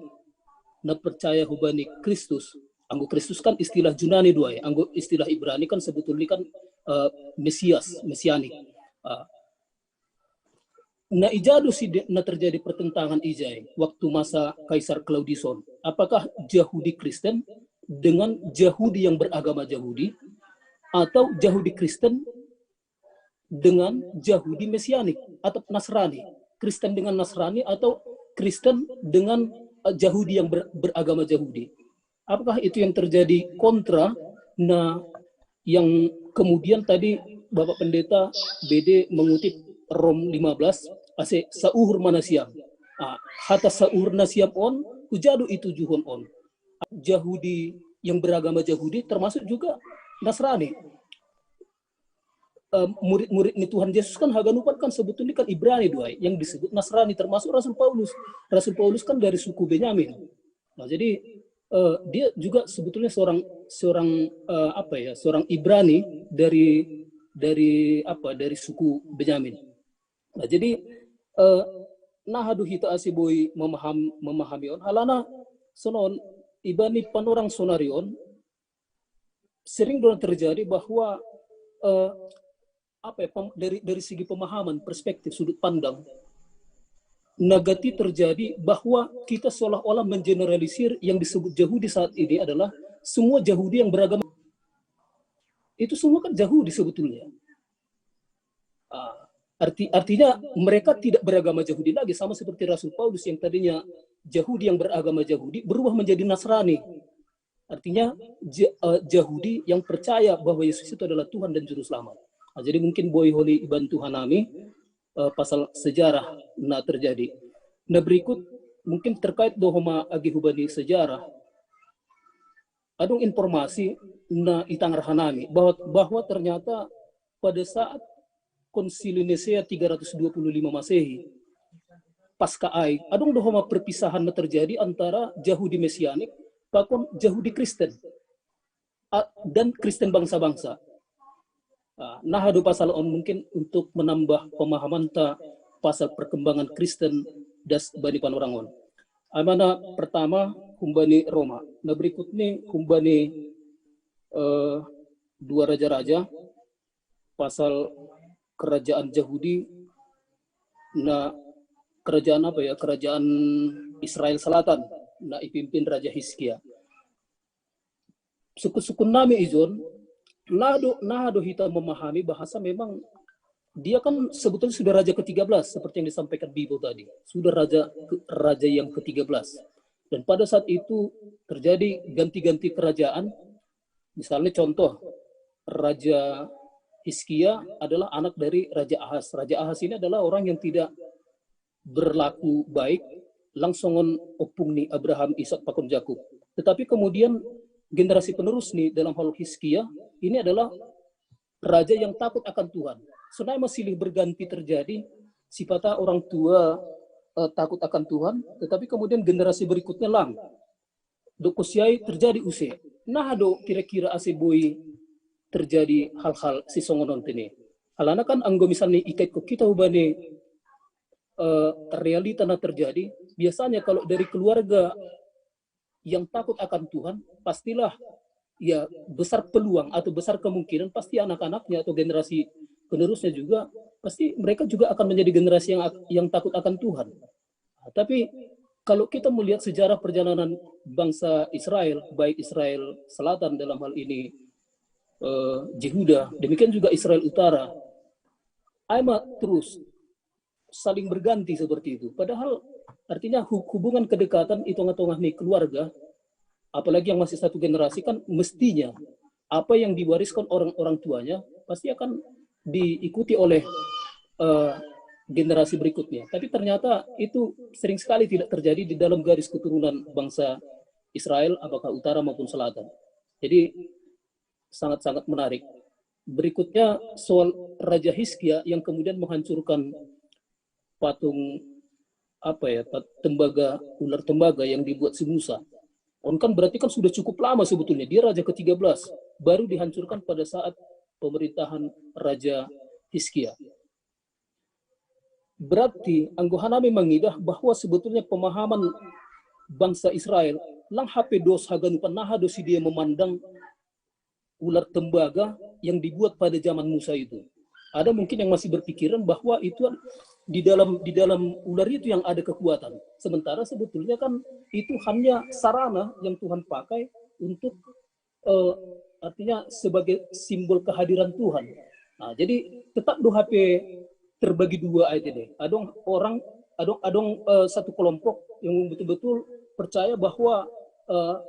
na percaya hubani Kristus. Anggo Kristus kan istilah Junani dua ya. Anggo istilah Ibrani kan sebetulnya kan uh, Mesias, Mesianik. Uh, na ijado si na terjadi pertentangan ijai waktu masa Kaisar Claudius on. Apakah Yahudi Kristen dengan Yahudi yang beragama Yahudi atau Yahudi Kristen dengan Yahudi Mesianik atau Nasrani, Kristen dengan Nasrani atau Kristen dengan uh, Yahudi yang ber, beragama Yahudi. Apakah itu yang terjadi kontra? Nah, yang kemudian tadi Bapak Pendeta Bede mengutip Rom lima belas, ase sauhur ma nasiam. Ah, hata sauhur nasiam on, hujado itu juhon on. Yahudi yang beragama Yahudi termasuk juga Nasrani. eh, murid-murid ni Tuhan Yesus kan haganupan kan sebetulnya kan Ibrani dua yang disebut Nasrani, termasuk Rasul Paulus. Rasul Paulus kan dari suku Benyamin. Nah, jadi eh, dia juga sebetulnya seorang seorang eh, apa ya, seorang Ibrani dari dari apa, dari suku Benyamin. Nah, jadi eh, nah, haduh, hita asi boi memaham memahami on halana sonon ibani panorang sonarion sering doang terjadi bahwa eh, apa ya, dari dari segi pemahaman, perspektif, sudut pandang, negatif terjadi bahwa kita seolah-olah mengeneralisir yang disebut Yahudi saat ini adalah semua Yahudi yang beragama. Itu semua kan Yahudi sebetulnya. Ah, arti artinya mereka tidak beragama Yahudi lagi, sama seperti Rasul Paulus yang tadinya Yahudi yang beragama Yahudi berubah menjadi Nasrani. Artinya Yahudi yang percaya bahwa Yesus itu adalah Tuhan dan Juru Selamat. Nah, jadi mungkin boi holi iban Tuhan nami uh, pasal sejarah na terjadi. Nah, berikut mungkin terkait dohoma agi hubani sejarah. Adong informasi na itang rahanami bahwa, bahwa ternyata pada saat Konsili Nisea tiga ratus dua puluh lima Masehi, pasca ai, adong dohoma perpisahan na terjadi antara Yahudi Mesianik pakon Yahudi Kristen dan Kristen bangsa-bangsa. Nah, adu pasal on mungkin untuk menambah pemahaman ta pasal perkembangan Kristen das bani panorang on. Amana pertama humbani Roma. Nah, berikut ni humbani uh, dua raja-raja pasal kerajaan Yahudi. Nah, kerajaan apa ya, kerajaan Israel Selatan, nah, ipimpin Raja Hizkia. Suku-suku nami izon nado nado hita memahami bahasa memang dia kan sebetulnya sudah raja ke-tiga belas seperti yang disampaikan Bibo tadi, sudah raja raja yang ke-tiga belas. Dan pada saat itu terjadi ganti-ganti kerajaan. Misalnya contoh, Raja Hizkia adalah anak dari Raja Ahas. Raja Ahas ini adalah orang yang tidak berlaku baik langsung on opung ni Abraham, Ishak pakon Yakub. Tetapi kemudian generasi penerus ni dalam hal Hizkia ini adalah raja yang takut akan Tuhan. Sonai masilih berganti terjadi, sipata orang tua eh, takut akan Tuhan, tetapi kemudian generasi berikutnya lang. Doko siai terjadi use. Nah do kira-kira ase boi terjadi hal-hal si songonon tene. Alana kan anggo misalnya ikait ko kita ubane uh, realita na terjadi, biasanya kalau dari keluarga yang takut akan Tuhan, pastilah ya besar peluang atau besar kemungkinan pasti anak-anaknya atau generasi penerusnya juga pasti mereka juga akan menjadi generasi yang yang takut akan Tuhan. Nah, tapi kalau kita melihat sejarah perjalanan bangsa Israel, baik Israel Selatan dalam hal ini eh, Yehuda, demikian juga Israel Utara, aima terus saling berganti seperti itu. Padahal artinya hubungan kedekatan itu tengah-tengah nih keluarga, apalagi yang masih satu generasi kan mestinya apa yang diwariskan orang-orang tuanya pasti akan diikuti oleh uh, generasi berikutnya. Tapi ternyata itu sering sekali tidak terjadi di dalam garis keturunan bangsa Israel, apakah utara maupun selatan. Jadi sangat-sangat menarik. Berikutnya soal Raja Hizkia yang kemudian menghancurkan patung apa ya, tembaga, ular tembaga yang dibuat si Musa. On kan berarti kan sudah cukup lama sebetulnya. Dia raja ke-tiga belas, baru dihancurkan pada saat pemerintahan Raja Hizkia. Berarti anggo hanami mangidah bahwa sebetulnya pemahaman bangsa Israel lang hape dos haganupan naha dosi dia memandang ular tembaga yang dibuat pada zaman Musa itu. Ada mungkin yang masih berpikiran bahwa itu di dalam di dalam ular itu yang ada kekuatan. Sementara sebetulnya kan itu hanya sarana yang Tuhan pakai untuk uh, artinya sebagai simbol kehadiran Tuhan. Nah, jadi tetap do hape terbagi dua aja deh. Adong orang, adong adong uh, satu kelompok yang betul-betul percaya bahwa uh,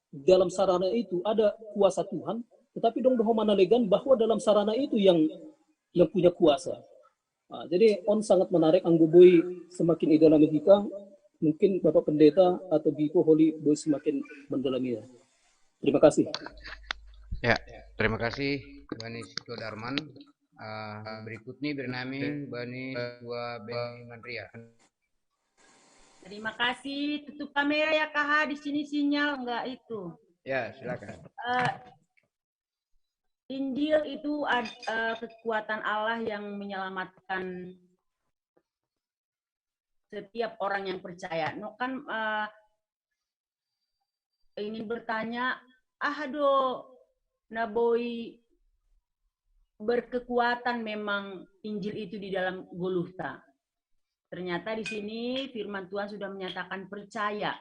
dalam sarana itu ada kuasa Tuhan, tetapi dong doho manalegan bahwa dalam sarana itu yang yang punya kuasa. Nah, jadi on sangat menarik, anggo boi semakin idalami kita, mungkin Bapak Pendeta atau Biko Holi boi semakin mendalaminya. Terima kasih. Ya, terima kasih Bani Darman. Uh, berikut ni bernami bani Ketua Beni Mandria. Terima kasih. Tutup kamera ya K H, di sini sinyal enggak itu. Ya, silakan. Uh, Injil itu ada uh, kekuatan Allah yang menyelamatkan setiap orang yang percaya. No kan uh, ingin bertanya, ah do naboi berkekuatan memang Injil itu di dalam Golgota. Ternyata di sini firman Tuhan sudah menyatakan percaya.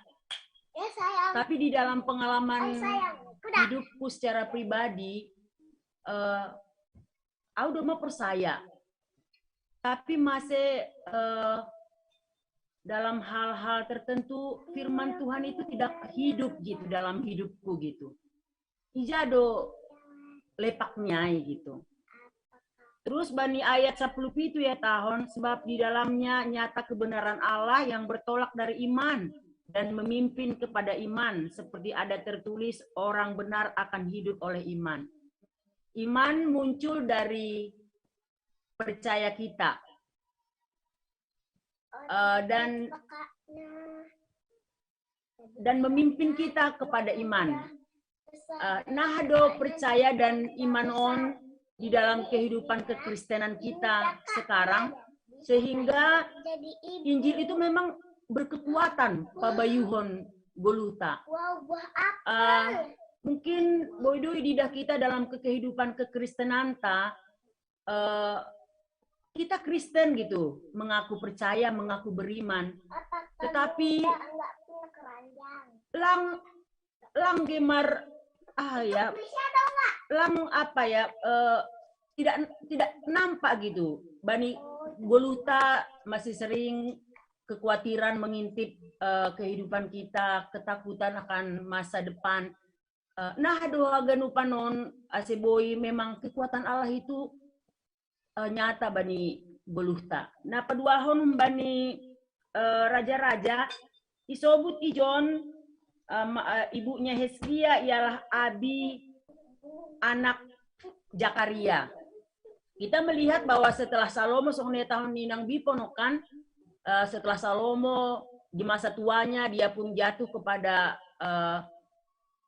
Ya, sayang. Tapi di dalam pengalaman Ay, sayang. Kuda. hidupku secara pribadi, uh, aku udah mau percaya. Tapi masih uh, dalam hal-hal tertentu firman Tuhan itu tidak hidup gitu dalam hidupku gitu. Ijado lepaknya gitu. Terus bani ayat sepuluh itu ya tahun, sebab di dalamnya nyata kebenaran Allah yang bertolak dari iman dan memimpin kepada iman, seperti ada tertulis, orang benar akan hidup oleh iman. Iman muncul dari percaya kita. Uh, dan dan memimpin kita kepada iman. Uh, nah do percaya dan iman on di dalam kehidupan kekristenan kita sekarang, sehingga Injil itu memang berkekuatan pabayuhon Golgota. Uh, mungkin boidoi didah kita dalam kehidupan kekristenan ta, uh, kita Kristen gitu, mengaku percaya, mengaku beriman. Tetapi lang lang gemar ah ya lang apa ya uh, tidak tidak nampak gitu. Bani Golgota masih sering kekhawatiran mengintip uh, kehidupan kita, ketakutan akan masa depan. Uh, nah do hagan upanon aseboi memang kekuatan Allah itu uh, nyata bani Golgota. Nah paduahon bani uh, raja-raja isobut ijon um, uh, ibunya Hizkia ialah Abi anak Zakaria. Kita melihat bahwa setelah Salomo songne tahun ninang biponokan, uh, setelah Salomo di masa tuanya dia pun jatuh kepada uh,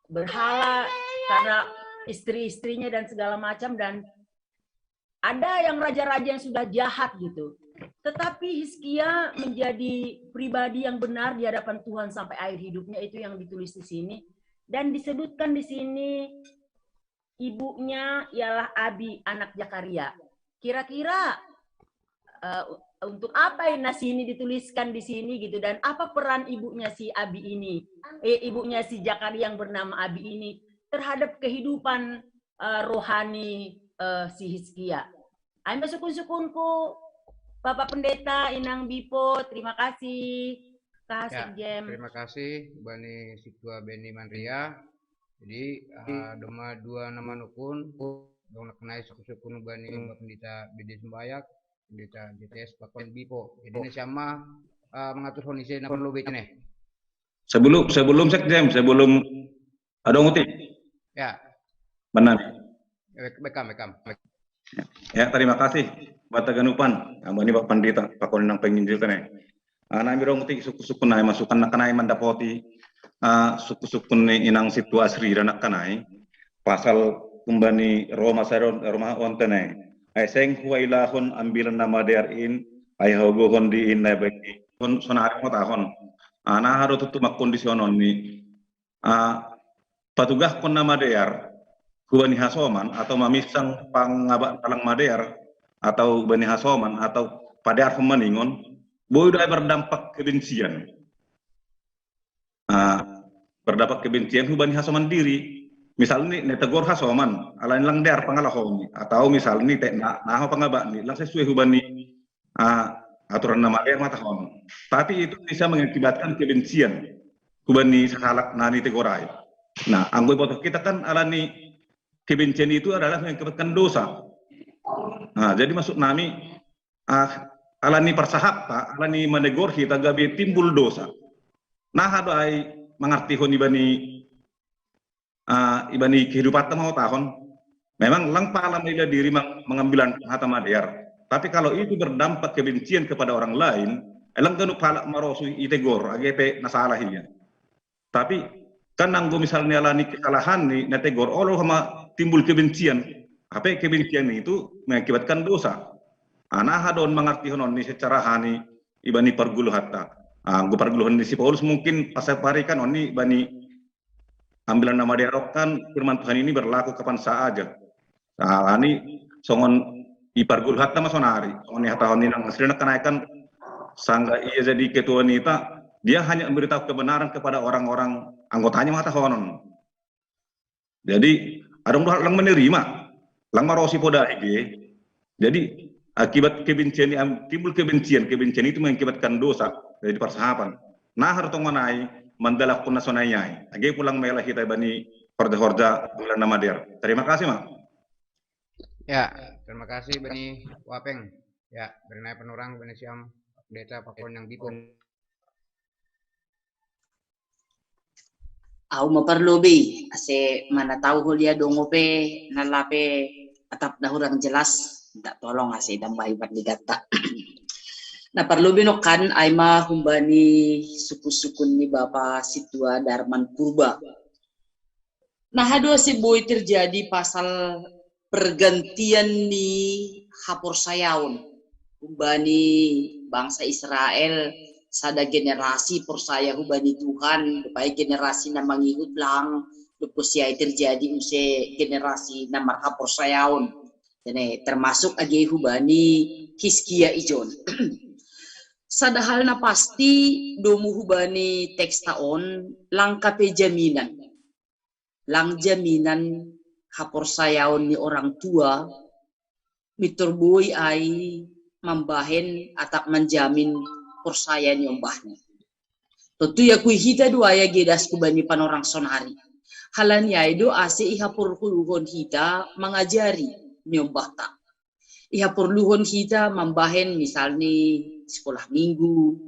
berhala karena istri-istrinya dan segala macam, dan ada yang raja-raja yang sudah jahat gitu. Tetapi Hizkia menjadi pribadi yang benar di hadapan Tuhan sampai akhir hidupnya, itu yang ditulis di sini. Dan disebutkan di sini ibunya ialah Abi anak Zakaria. Kira-kira uh, untuk apa nasi ini dituliskan di sini gitu, dan apa peran ibunya si Abi ini, eh, ibunya si Zakaria yang bernama Abi ini terhadap kehidupan uh, rohani uh, si Hizkia. Ayo sukun-sukunku, Bapak Pendeta, Inang Bipo, terima kasih. Kasih ya, terima kasih Bani Situa Beni Mandria. Jadi uh, doma dua nama nukun dong nakenai sukun-sukun Bani Bapak Pendeta Bedi Sembayak, Pendeta J T S Pakon Bipo. Jadi ini sama uh, mengatur kondisi nama lo nih. Sebelum sebelum sekjen, sebelum ada nguti. Ya. Benar. Bekam, bekam. Ya, terima kasih. Bata ganupan. Amba ni Pak Pandita, Pak Konang penginjil tene. Ana mi rong ti suku-suku nai masukan nakanai mandapoti uh, suku-suku ni inang situasi rira nakanai pasal kumbani Roma saron Roma ontene. Ai seng huwa ilahon ambilan nama der in ai hogohon di in nai bagi. Sonari mo tahon. Ana haro tutu makkondisionon ni uh, patugahkon na madear hubani hasoman atau mamisang pangaba talang madear atau bani hasoman atau padear pemaningon boi doai berdampak kebencian. Uh, berdampak kebencian hubani hasoman diri. Misalnya ni netegor hasoman, alain lang dear pangalahoni atau misalnya ni tekna naho pangaba ni lang sesuai hubani uh, aturan nama dear matahon. Tapi itu bisa mengakibatkan kebencian hubani sahalak nani tegorai. Nah, anggo botoh kita kan alani kebencian itu adalah mengakibatkan dosa. Nah, jadi maksud nami ah, alani parsahapta, alani manegor hita gabe timbul dosa. Nah, hado ai mangartihon ibani ah, ibani kehidupan tama tahun. Memang lang pala maila diri mang-, mangambilan hata madear. Tapi kalau itu berdampak kebencian kepada orang lain, lang ganup pala marosu itegor, age pe na salah ia. Tapi kan anggo misalnya alani kesalahan ni, na tegor olo homa timbul kebencian. Apa kebencian itu mengakibatkan dosa. Nah, aha do on mangartihon on ni secara hani ibani pargulu hatta. Ah, anggo parguluhon ni si Paulus mungkin pasaparikan on ni bani ambilan na madear on kan firman Tuhan ini berlaku kapan saja. Nah, alani songon i pargulu hatta ma sonari, songon i hatahon ni nang asli na kenaikan sangga ia jadi ketua nita, dia hanya memberitahu kebenaran kepada orang-orang anggotanya mengatakan. Jadi adong do lang menerima, lang marosi poda ege. Jadi akibat kebencian ni, timbul kebencian, kebencian itu mengakibatkan dosa dari persahapan. Nah, harus tongonai mandalak pun nasonai ai. Age pulang mela hita bani horja-horja bulan na madear. Terima kasih, Mang. Ya, terima kasih bani Wapeng. Ya, bernai penurang bani siam deta pakon yang dipun. Au ma parlobei, ase mana tau holia dongo pe, nalape atap na hurang jelas, minta tolong ase dambahi parligatta. Na parlobei nokkan ai ma humbani sukun-sukun ni Bapa Situa Darman Purba. Nah, hado ase boi terjadi pasal pergantian ni haporsayaon. Humbani bangsa Israel sada generasi porsaya hubani Tuhan, dopai generasi na mangihut lang, dopo siai terjadi use generasi na marhaporsayaon. Jadi termasuk age hubani Hiskia ijon. Sada hal na pasti domu hubani teksta on langka pe jaminan. Lang jaminan haporsayaon ni orang tua, mitor boi ai mambahen atap manjamin porsaya ni ombahni. Tontu iakui hita do ai age dasku bani panorang sonari. Halani ai do ase ihaporluhon hita mangajari ni ombahta. Ihaporluhon hita mambahen misalni sekolah minggu,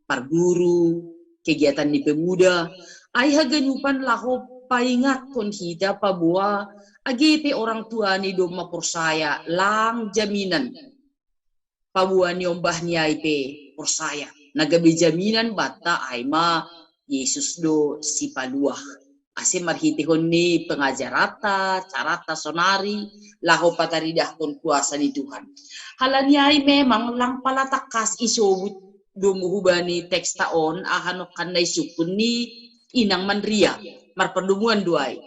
parguru, kegiatan ni pemuda, ai haganupan laho paingatkon hita paboa age pe orang tua ni domma porsaya lang jaminan. Paboa ni ombahni ai pe porsaya. Na gabe jaminan banta ai ma Yesus do sipaluah. Ase marhitehon ni pengajaranta, caranta sonari, laho pataridahkon kuasa ni Tuhan. Halani ai memang lang pala tangkas isobut domu hubani teksta on aha nokkan na isungkun ni inang manria, marpardomuan do ai.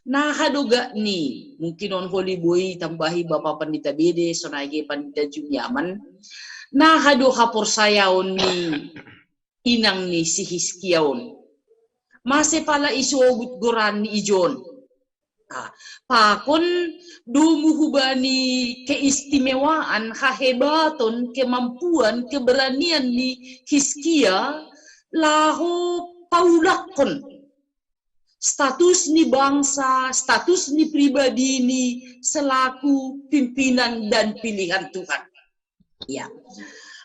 Na hadogak ni, mungkin on holi boi tambahi Bapa Pandita Bede, sonai ge Pandita Juniaman, na hado haporsayaon ni inang ni si Hiskia on. Mase pala isobut goran ni ijon. Ah, pakon domu hubani keistimewaan, hahebaton, kemampuan, keberanian ni Hiskia laho paulakkon status ni bangsa, status ni pribadi ni selaku pimpinan dan pilihan Tuhan. Ya.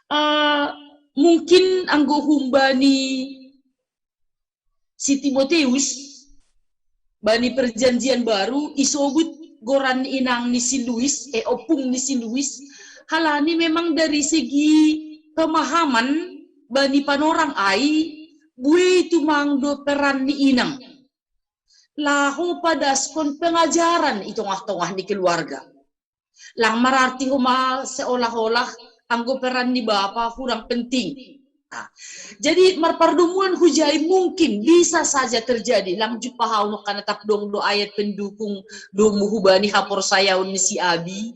Uh, mungkin anggo humbani si Timoteus bani perjanjian baru isobut goran inang ni si Luis, eh, opung ni si Luis, halani memang dari segi pemahaman bani panorang ai, bue tumang do peran ni inang laho padaskon pengajaran i tongah-tongah ni keluarga. Lang mararti homa seolah-olah anggo peran ni bapa hurang penting. Nah, jadi marpardomuan hujai mungkin bisa saja terjadi, lang jumpahau no karena tap dong do ayat pendukung domu hubani haporsayaon ni si Abi.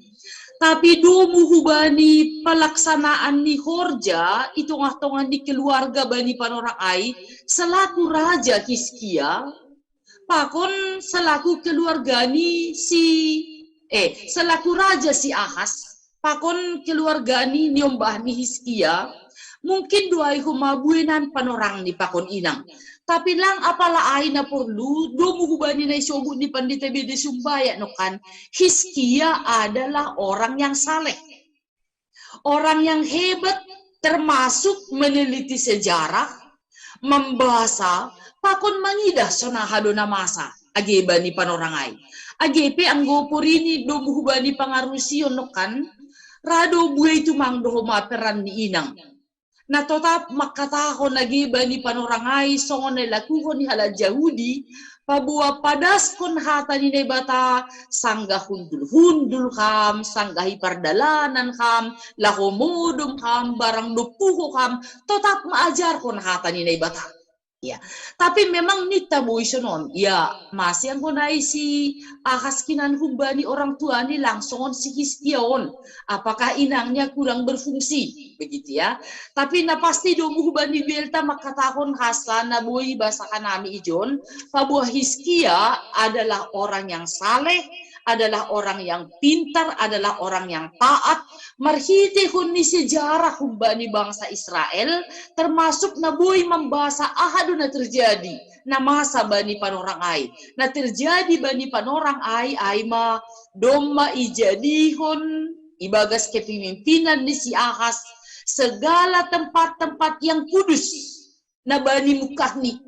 Tapi domu hubani palaksanaan ni horja i tongah-tongah ni keluarga bani panorang ai selaku raja Hiskia, pakon selaku keluarga ni si, eh, selaku raja si Ahas, pakon keluarga ni niombah ni Hiskia, mungkin do ai homa buenan panorang ni pakon inang. Tapi lang apala ai na porlu, domu hubani na isobut ni Pandita Bede Sumbayak no kan, Hiskia adalah orang yang saleh. Orang yang hebat termasuk meneliti sejarah, membaca, pakon mangidah sonaha do na masa age bani panorang ai. Age pe anggo porini domu hubani pangarusion nongkan, ra do buei tumang do homa peran ni inang. Na totap mangkatahon age bani panorang ai songon na ilakuhon ni halak Jahudi, paboa padaskon hata ni Naibata, sanggah hundul-hundul kam, sanggah i pardalanan kam, laho modom kam, barang dompuho kam, totap ma ajarhon hata ni Naibata. Ya, tapi memang ninta boi sonon. Ya, mase anggo na isi Ahas hinan humbani orang tuani langsung on si Hizkia on. Apakah inangnya kurang berfungsi? Begitu ya. Tapi na pasti domu hubani belta mangkatahon hasa na boi basahan nami ijon, paboa Hizkia adalah orang yang saleh, adalah orang yang pintar, adalah orang yang taat, marhitehon ni sejarah humbani bangsa Israel, termasuk na boi mambasa aha do na terjadi, na masa bani panorang ai. Na terjadi bani panorang ai, ai ma domma ijadihon ibagas kepemimpinan ni si Ahas segala tempat-tempat yang kudus na bani mukahni,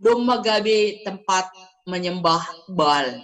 domma gabe tempat menyembah Baal,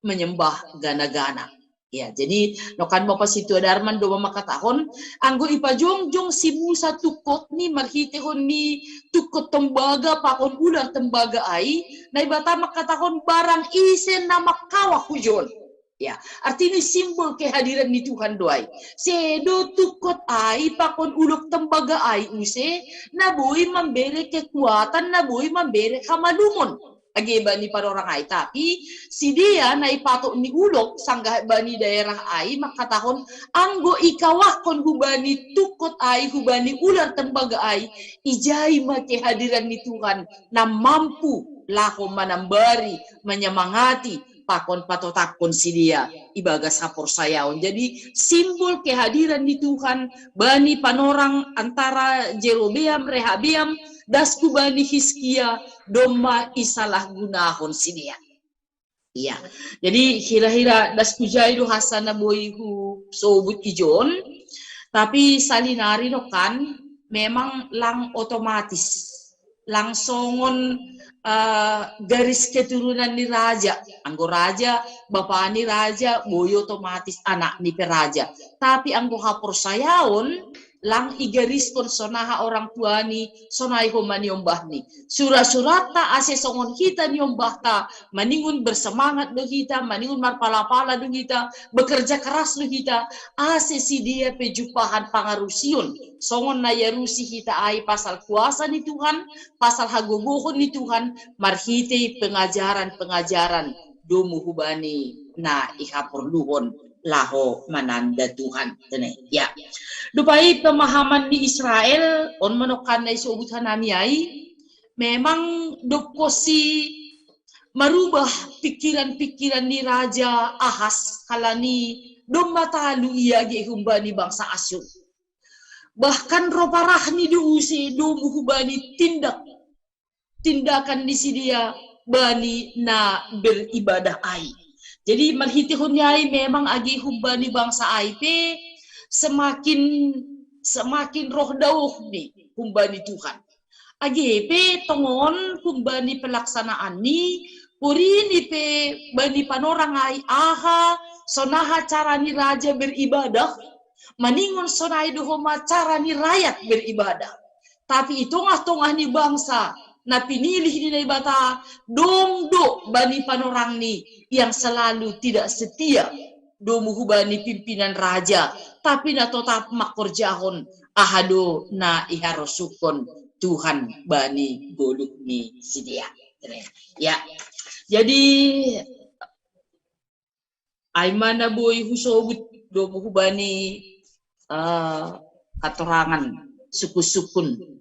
menyembah gana-gana. Ya, jadi nongkan bapa Situa Darman domma mangkatahon, anggo ipajongjong si Musa tungkotni marhitehon ni tungkot tembaga pakon ular tembaga ai, Naibata mangkatahon barang ise na mangkawah hujon. Ya, artini simbol kehadiran ni Tuhan do ai. Sedo tungkot ai pakon ular tembaga ai use, na boi mambere kekuatan, na boi mambere hamalumon. Age bani panorang ai, tapi sidea na ipatok ni ulok sanggah bani daerah ai mangkatahon, anggo ikawahkon hubani tungkot ai, hubani ular tembaga ai, ijai ma kehadiran ni Tuhan na mampu laho manambari, menyemangati, pakon patotaphon sidea ibagas haporsayaon. Jadi simbol kehadiran ni Tuhan bani panorang antara Jerobeam, Rehabeam, das hubani Hizkia, domma isalahgunahon sidea. Iya. Jadi hira-hira das hujai do hasa na boi husobut ijon, tapi salinari nongkan memang lang otomatis, lang songon uh, garis keturunan ni raja. Anggo raja, bapa ni raja, boi otomatis anak ni pe raja. Tapi anggo haporsayaon, lang igariskon sonaha orang tuani, sonai homa niombahni. Sura-suratta ase songon hita niombahta, maningon bersemangat do hita, maningon marpala-pala do hita, bekerja keras do hita, ase sidea pe jumpahan pangarusion songon na iarusi hita ai pasal kuasa ni Tuhan, pasal hagogohon ni Tuhan, marhitei pengajaran-pengajaran domu hubani na ihaporluhon laho mananda Tuhan. Tene, ya. Dope i pemahaman ni Israel, on ma nongkan na isobut hanami ai, memang dokkon si marubah pikiran-pikiran ni Raja Ahas, halani domma talu ia age humbani bangsa Asyur. Bahkan ro parahni do use domu hubani tindak, tindakan ni sidea bani na beribadah ai. Jadi marhitehon ni ai memang age humbani bangsa ai pe semakin, semakin roh daohni humbani Tuhan. Age pe tongon humbani pelaksanaanni, porini pe bani panorang ai aha, sonaha cara ni raja beribadah, maningon sonai do homa cara ni rakyat beribadah. Tapi i tongah-tongah ni bangsa na pinilih ni Naibata, dong do bani panorangni yang selalu tidak setia domu hubani pimpinan raja, tapi na totap mangkorjahon aha do na iharosuhon Tuhan bani goluk ni sidea. Ya, jadi ai ma na boi husobut domu hubani uh, hatorangan sukun-sukun.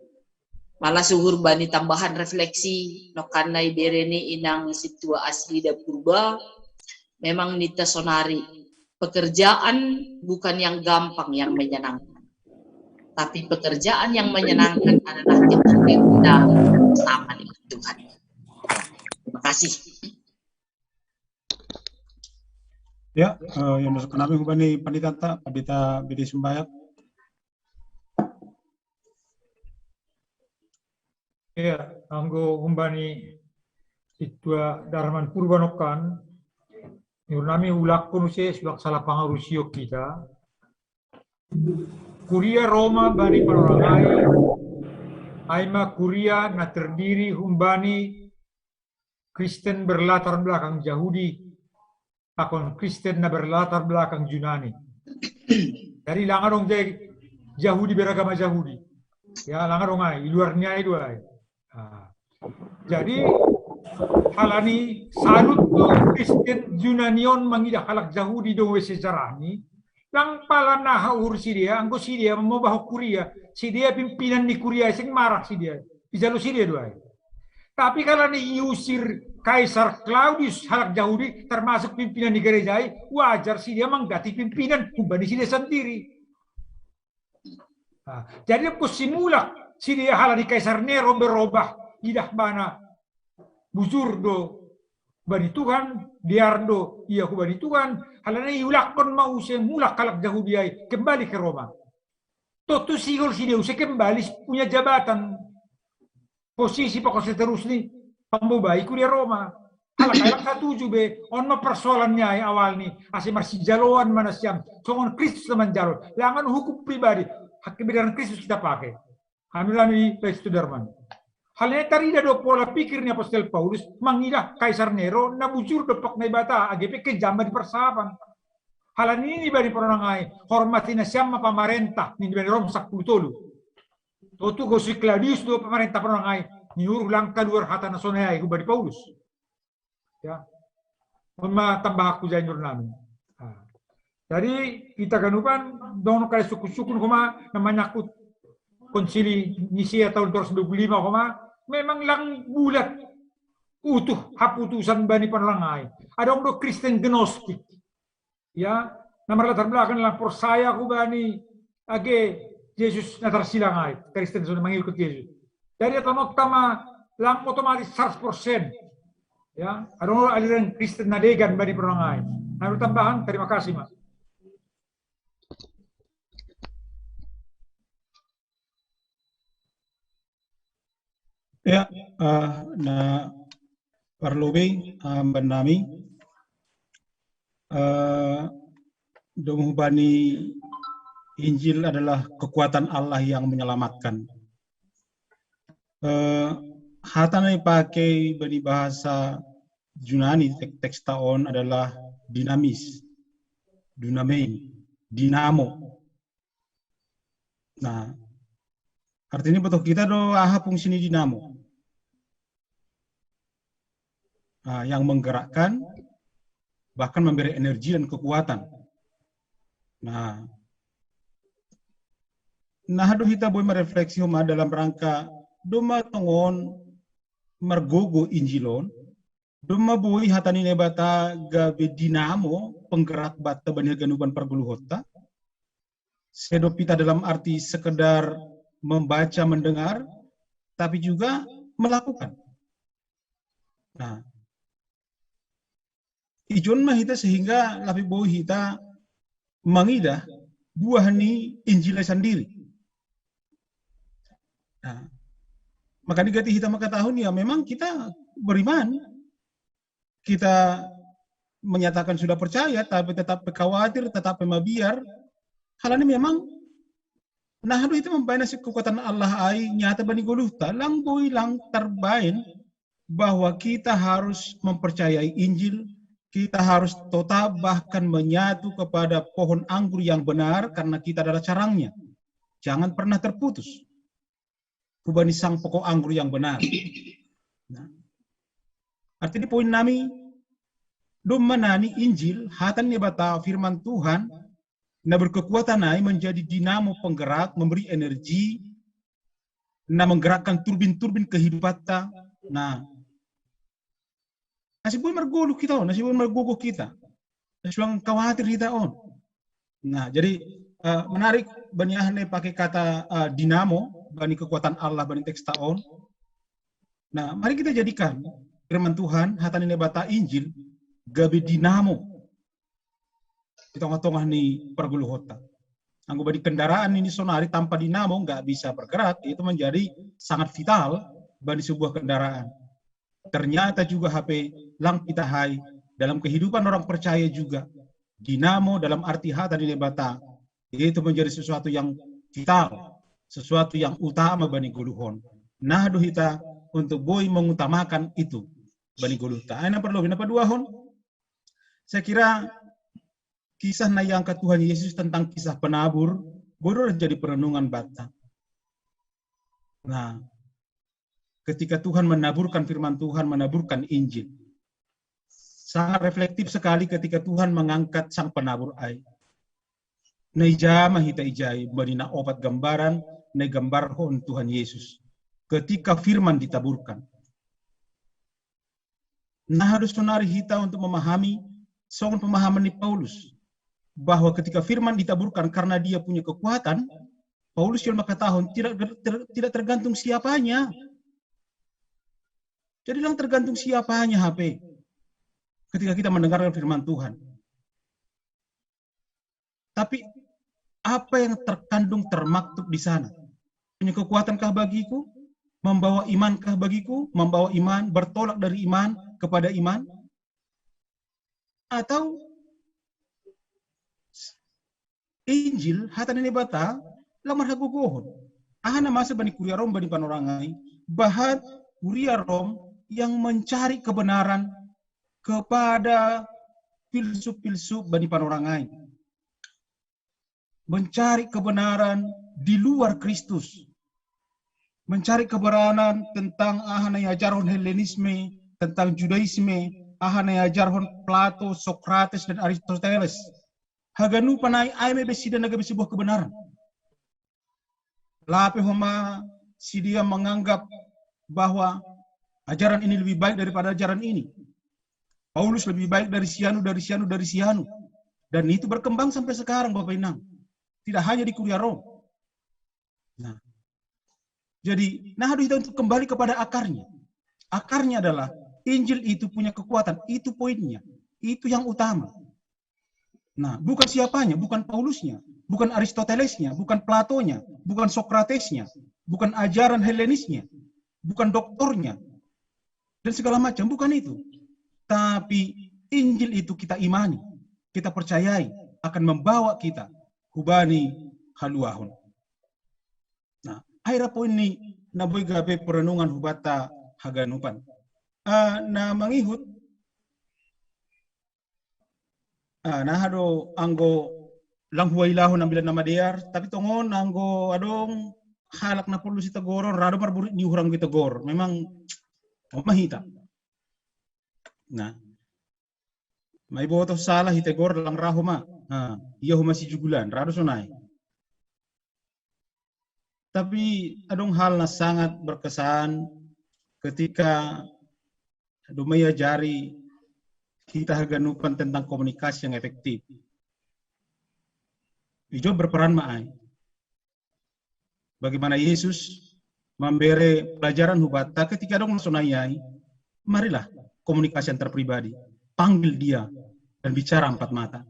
Malah suhur bani tambahan refleksi nongkan na ibere ni inang Situa Asrida Purba, memang ninta sonari, pekerjaan bukan yang gampang yang menyenangkan, tapi pekerjaan yang menyenangkan adalah ketika kita bersama dengan Tuhan. Terima kasih. Ya, uh, yang masuk kami hubani pandita, pandita Bidi Sumbayat. Ya, anggo hubani Situa Darman Purba nongkan, Niur nami ulakkon use, sudah salah pangarusiok kita. Kuria Roma bani panorang ai, ai ma kuria na terdiri humbani Kristen berlatar belakang Yahudi, pakon Kristen na berlatar belakang Junani. Jadi lang adong jadi Yahudi beragama Yahudi. Ya, lang adong ai, i luar ni ai do ai. Nah. Jadi, halani salut do Kristen Junani on mangidah halak Yahudi do we sejarahni, lang pala na hauhur sidea, anggo sidea mambahen kuria, sidea pimpinan ni kuria, seng marah sidea, ijalo sidea do ai. Tapi karena iusir Kaisar Claudius halak Yahudi, termasuk pimpinan di gereja i, wajar sidea mangganti pimpinan, humbani sidea sandiri. Nah, jadi anggo simulak sidea halani Kaisar Nero berobah, idah ibana bujur do bani Tuhan, dear do ia hubani Tuhan, halani iulakkon ma use mulak halak Yahudi ai kembali ke Roma. Tontu sihol sidea use kembali punya jabatan, posisi pakon seterusni pambobai kuria Roma. Halak ai lang satuju be, on ma persoalan ni ai awalni, ase marsijaloan ma nasiam, songon Kristus na manjalo, lang adong hukum pribadi, kebenaran Kristus kita pake. Hami lami Lestuderman. Halani tarida do pola pikir ni apostel Paulus, mangidah Kaisar Nero na bujur dompak Naibata, age pe kejam ma di parsahapan. Halani i nini bani panorang ai, hormati nasiam ma pamarenta, nini bani Rom sapuluh tolu. Tontu gosip Claudius do pamarenta panorang ai, niur lang kaluar hata na sonai ai hubani Paulus. Ya. On ma tambahanku jai niur nami. Nah. Jadi, hita ganupan, dong kali sukun-sukun homa, na manyangkut konsili Nisea tahun dua ratus dua puluh lima homa, memang lang bulat utuh haputusan bani panorang ai. Adong do Kristen Gnostik. Ya, na marlatar belakang lang porsaya hubani age Jesus na tarsilang ai, Kristen sudah mengikut Yesus. Jadi atau ma lang otomatis seratus persen. Ya, adong aliran Kristen na degan bani panorang ai. Nah, tambahan, terima kasih, Mas. Ya, uh, na parlobei, uh, amban nami, uh, domu bani Injil adalah kekuatan Allah yang menyelamatkan. Uh, hata na ipake bani bahasa Junani tek-, teksta on adalah dinamis, dunamein, dinamo. Nah, artinya botoh kita do aha fungsi ni dinamo. Nah, yang menggerakkan, bahkan memberi energi dan kekuatan. Nah, nah do hita boi merefleksi homa dalam rangka doma tongon margogo Injil on, doma boi hata ni Naibata gabe dinamo penggerak banta bani haganupan pargoluhonta. Sedo pita dalam arti sekedar membaca, mendengar, tapi juga melakukan. Nah, ijon ma hita sehingga lape boi hita mangidah buah ni Injil sandiri. Nah, makanya gati hita mengetahui ya memang kita beriman, kita menyatakan sudah percaya, tapi tetap pe khawatir, tetap pe mabiar. Halani memang, nah, do hita mambaen asa kekuatan Allah ai nyata bani goluhta, lang boi lang tarbaen bahwa kita harus mempercayai Injil, kita harus tetap bahkan menyatu kepada pohon anggur yang benar karena kita adalah carangnya. Jangan pernah terputus hubani sang pokok anggur yang benar. Nah, artinya poin nami, doma nani Injil, hata ni Naibata, firman Tuhan, na berkekuatan ai menjadi dinamo penggerak, memberi energi, na menggerakkan turbin-turbin kehidupanta. Nah, asa boi margoluh hita on, asa boi margogo hita. Asa boi khawatir hita on. Nah, jadi, uh, menarik bani aha na ipake kata, uh, dinamo bani kekuatan Allah bani teksta on. Nah, mari kita jadikan firman Tuhan, hata ni Naibata, Injil gabe dinamo di tongah-tongah ni pargoluhonta. Anggo bani kendaraan ini sonari tanpa dinamo nggak bisa bergerak, itu menjadi sangat vital bani sebuah kendaraan. Ternyata juga hape lang pita ai Dalam kehidupan orang percaya juga, dinamo dalam arti hata ni Debata, yaitu menjadi sesuatu yang vital, sesuatu yang utama bani goluhon. Nah, do hita untuk boi mengutamakan itu bani goluhta. Nah, perlu, nah, paduahon, saya kira kisah na yang ke Tuhan Yesus tentang kisah penabur, boleh jadi perenungan bata. Nah, ketika Tuhan menaburkan firman Tuhan, menaburkan Injil, sangat reflektif sekali ketika Tuhan mengangkat sang penabur ai. Na ija ma hita ijai, bani na opat gambaran na igambarhon Tuhan Yesus ketika firman ditaburkan. Nah, harus sonari hita untuk memahami songon pemahaman ni Paulus, bahwa ketika firman ditaburkan karena dia punya kekuatan, Paulus yang mengatakan tidak ter, tidak tergantung siapanya. Jadi lang tergantung siapanya hape ketika kita mendengarkan firman Tuhan. Tapi apa yang terkandung, termaktub di sana? Punya kekuatankah bagiku? Membawa imankah bagiku? Membawa iman, bertolak dari iman kepada iman? Atau Injil, hata ni Debata, lang marhagogohon? Aha na masa bani kuria Rom, bani panorangai, bahat kuria Rom yang mencari kebenaran kepada filsuf-filsuf bani panorangai, mencari kebenaran di luar Kristus, mencari kebenaran tentang aha na iajarhon Helenisme, tentang Judaisme, aha na iajarhon Plato, Socrates, dan Aristoteles. Haganupan ai, ai ma be sida na gabe sebuah kebenaran. Lape homa sidea menganggap bahwa ajaran ini lebih baik daripada ajaran ini. Paulus lebih baik dari sianu, dari sianu, dari sianu. Dan itu berkembang sampai sekarang, Bapak Inang. Tidak hanya di kuria Rom. Nah, jadi, nah, harus kita untuk kembali kepada akarnya. Akarnya adalah Injil itu punya kekuatan. Itu poinnya. Itu yang utama. Nah, bukan siapanya, bukan Paulusnya, bukan Aristotelesnya, bukan Platonya, bukan Sokratesnya, bukan ajaran Helenisnya, bukan doktornya, dan segala macam, bukan itu. Tapi Injil itu kita imani, kita percayai akan membawa kita hubani haluahon. Nah, akhirnya poin ni na boi gabe perenungan hubata haganupan. Ah, na mangihut, ah, na hado anggo lang huailahon ambilan na madear, tapi tongon anggo adong halak na porlu sitegoron, ra do marburit ni uhur anggo itegor. Memang, oh, mahita. Nah, maiboto salah itegor lang ra homa. Nah, ia homa sijugulan, ra do sonai. Tapi adong hal na sangat berkesan ketika domai ajari kita haganupan tentang komunikasi yang efektif. Ijo berperan ma ai. Bagaimana Yesus memberi pelajaran hubata ketika adong na sonai ai, marilah komunikasi antar pribadi, panggil dia dan bicara empat mata.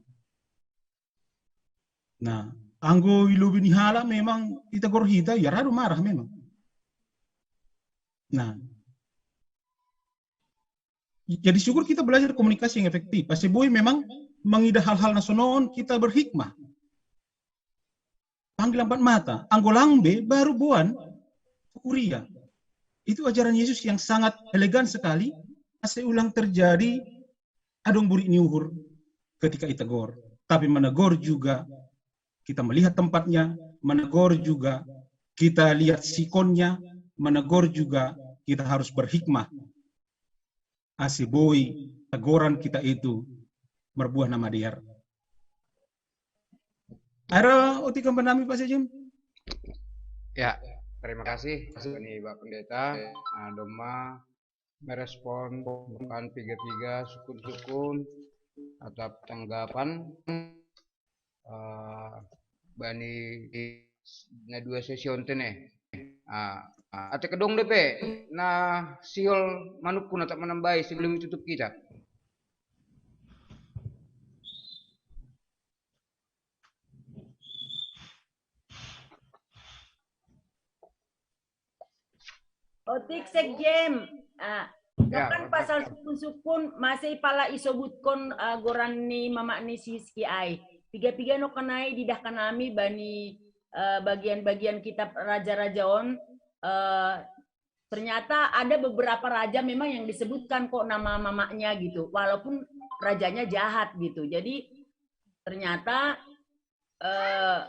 Nah, anggo ilobi ni halak memang itegor hita, ia ra do marah memang. Nah, jadi syukur kita belajar komunikasi yang efektif. Pasti boi memang mangida hal-hal na sonon kita berhikmah. Panggil empat mata, anggo lang be baru boan kuria. Itu ajaran Yesus yang sangat elegan sekali. Asa ulang terjadi adong burit ni uhur ketika itegor. Tapi menegur juga kita melihat tempatnya, menegur juga kita lihat sikonnya, menegur juga kita harus berhikmah. Asa boi teguran kita itu marbuah na madear. Ada otik kan nami, Pak Sekjen? Ya, terima kasih, Pak Pendeta. Nah, domma merespon bukan tiga-tiga sukun-sukun atau tanggapan uh, bani na dua sesi onte ne. Ah, ate kedong depe na sihol manukku na tak menambahi sebelum ditutup kita. Otik Sekjen. Ah, Ya, kan pasal sukun-sukun masih pala isobutkon uh, goran ni mama ni si Hiski ai. Piga-piga no kenai didah kanami bani uh, bagian-bagian kitab raja-raja on uh, ternyata ada beberapa raja memang yang disebutkan kok nama mamanya gitu, walaupun rajanya jahat gitu. Jadi ternyata eh,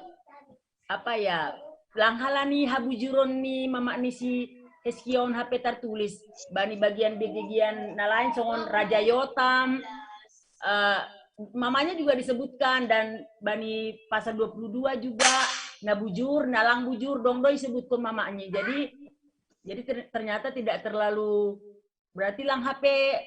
apa ya, langhalani habujuron ni mama ni si Hiski on hape tertulis bani bagian-bagian na lain songon Raja Yotam, eh, mamanya juga disebutkan dan bani pasal dua puluh dua juga na bujur, na lang bujur dong do disebutkan mamanya. Jadi jadi ter, ternyata tidak terlalu, berarti lang hape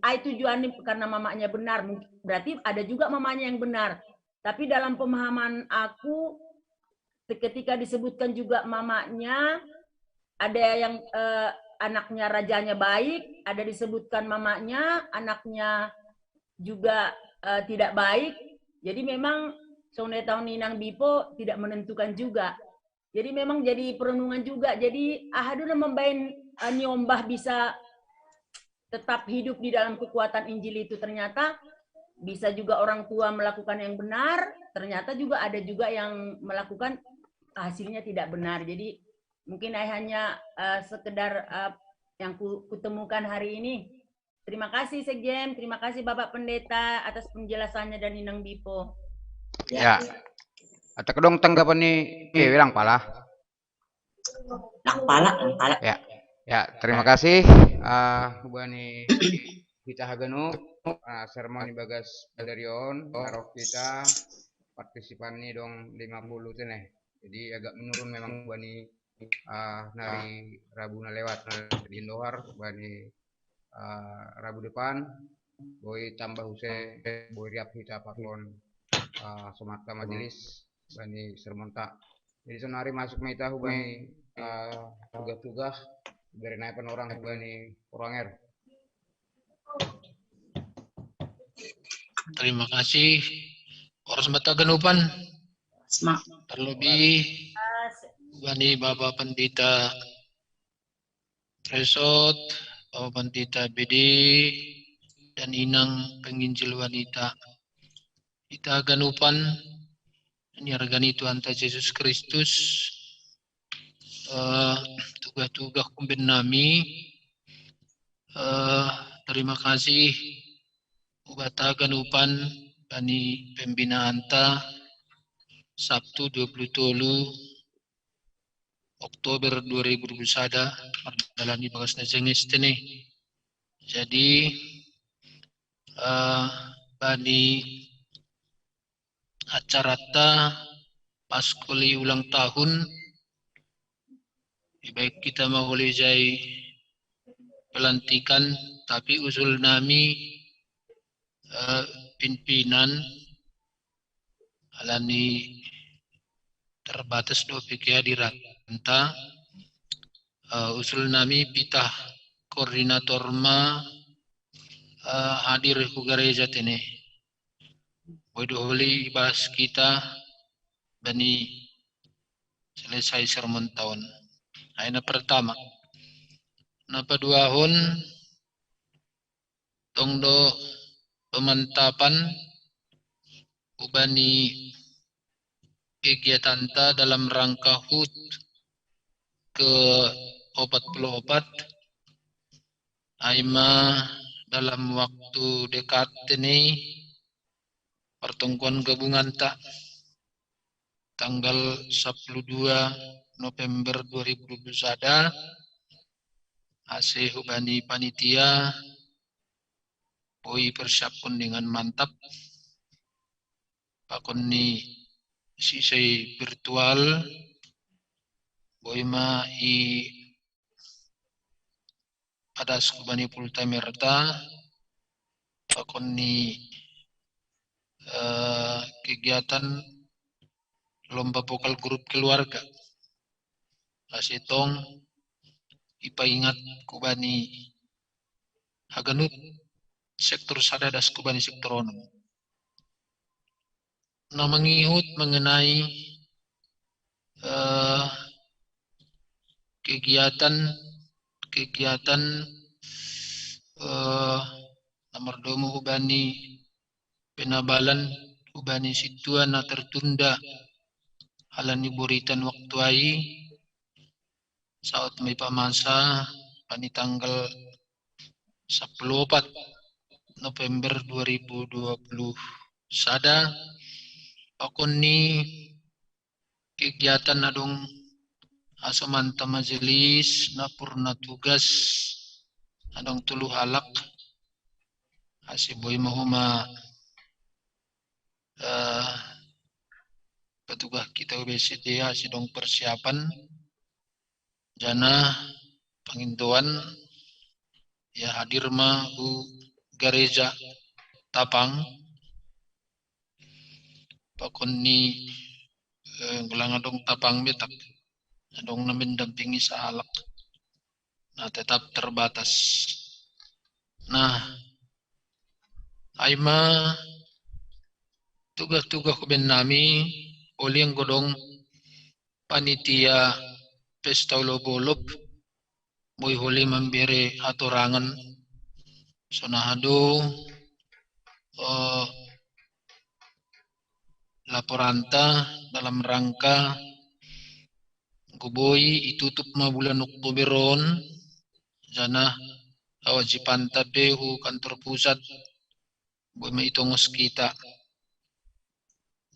ai tujuan ni karena mamanya benar. Berarti ada juga mamanya yang benar. Tapi dalam pemahaman aku, ketika disebutkan juga mamanya, ada yang eh, anaknya rajanya baik, ada disebutkan mamanya anaknya juga eh, tidak baik. Jadi memang sonde tahun Inang Bipo tidak menentukan juga. Jadi memang jadi perenungan juga. Jadi ahaduna membain eh, nyombah bisa tetap hidup di dalam kekuatan Injil itu. Ternyata bisa juga orang tua melakukan yang benar, ternyata juga ada juga yang melakukan hasilnya tidak benar. Jadi mungkin hanya uh, sekedar uh, yang ku, kutemukan hari ini. Terima kasih Sekjen, terima kasih Bapak Pendeta atas penjelasannya dan Inang Bipo. Ya. Ada kedong tanggapan ni P bilang pala. Lang pala, lang pala. Ya. Ya, terima kasih uh, bani kita haganup uh, sermon bagas padarion, narok kita partisipan ni dong lima puluh tene. Jadi agak menurun memang bani uh, nari Rabu na lewat di Indohar bani uh, Rabu depan boi tambah use boi riap hita pakon uh, somata majelis bani sermonta. Jadi sonari masuk mita hubani uh, tugas-tugas dari naik orang hubani oranger. Terima kasih. Orang semata ganupan. Terlebih bani Bapak Pendeta Tresot, Bapak Pendeta B D, dan Inang Penginjil Wanita. Kita ganupan nyargani Tuhanta Jesus Kristus uh, tugas-tugas kumben nami uh, terima kasih ubata ganupan bani pembinaanta Sabtu dua puluh tolu Oktober dua ribu dua puluh sada mardalani bagas na jengeste ne. Jadi uh, bani acarata paskoli ulang tahun baik kita maholi jai pelantikan tapi usul nami uh, pimpinan alani terbatas do pikir di ranta uh, usul nami pitah koordinator ma uh, hadir ku gereja tene. Bodo holi bahas kita bani selesai sermon tahun. Nah, ini pertama. Napa dua tahun tong do pemantapan ubani kegiatanta dalam rangka HUT ke opat puluh opat aima dalam waktu dekat ini pertemuan gabunganta tanggal sepuluh dua November dua ribu dua puluh sada ase hubani panitia boi persiapkan dengan mantap pakon ni sisai virtual boi ma i padas kubani pulta merta pakon ni uh, kegiatan lomba vokal grup keluarga ase tong ipaingat kubani haganup sektor sada das kubani sektor onom na mengihut mengenai uh, kegiatan kegiatan eh, nomor dua mu hubani penabalan hubani situa na tertunda halani buritan waktu ai saut mai pamasa pani tanggal sepuluh opat November dua ribu dua puluh sada. Pakon ni kegiatan adong aso manta majelis na purna tugas adong tolu halak. Asi boi mahuma eh, petugas kita B C D asi dong persiapan jana pangindoan ya hadir ma hu gereja Tapang. Pakon ni eh, gulang adong Tapang betak adong na mendampingi sahalak na tetap terbatas. Nah, ai ma tugas-tugas ko ben nami oliang godong panitia pesta olop-olop boi holi mambere atorangan sonahado eh, laporanta dalam rangka guboi itutup ma bulan Oktober on jana kawajibanta pe hu kantor pusat boi ma itongos kita.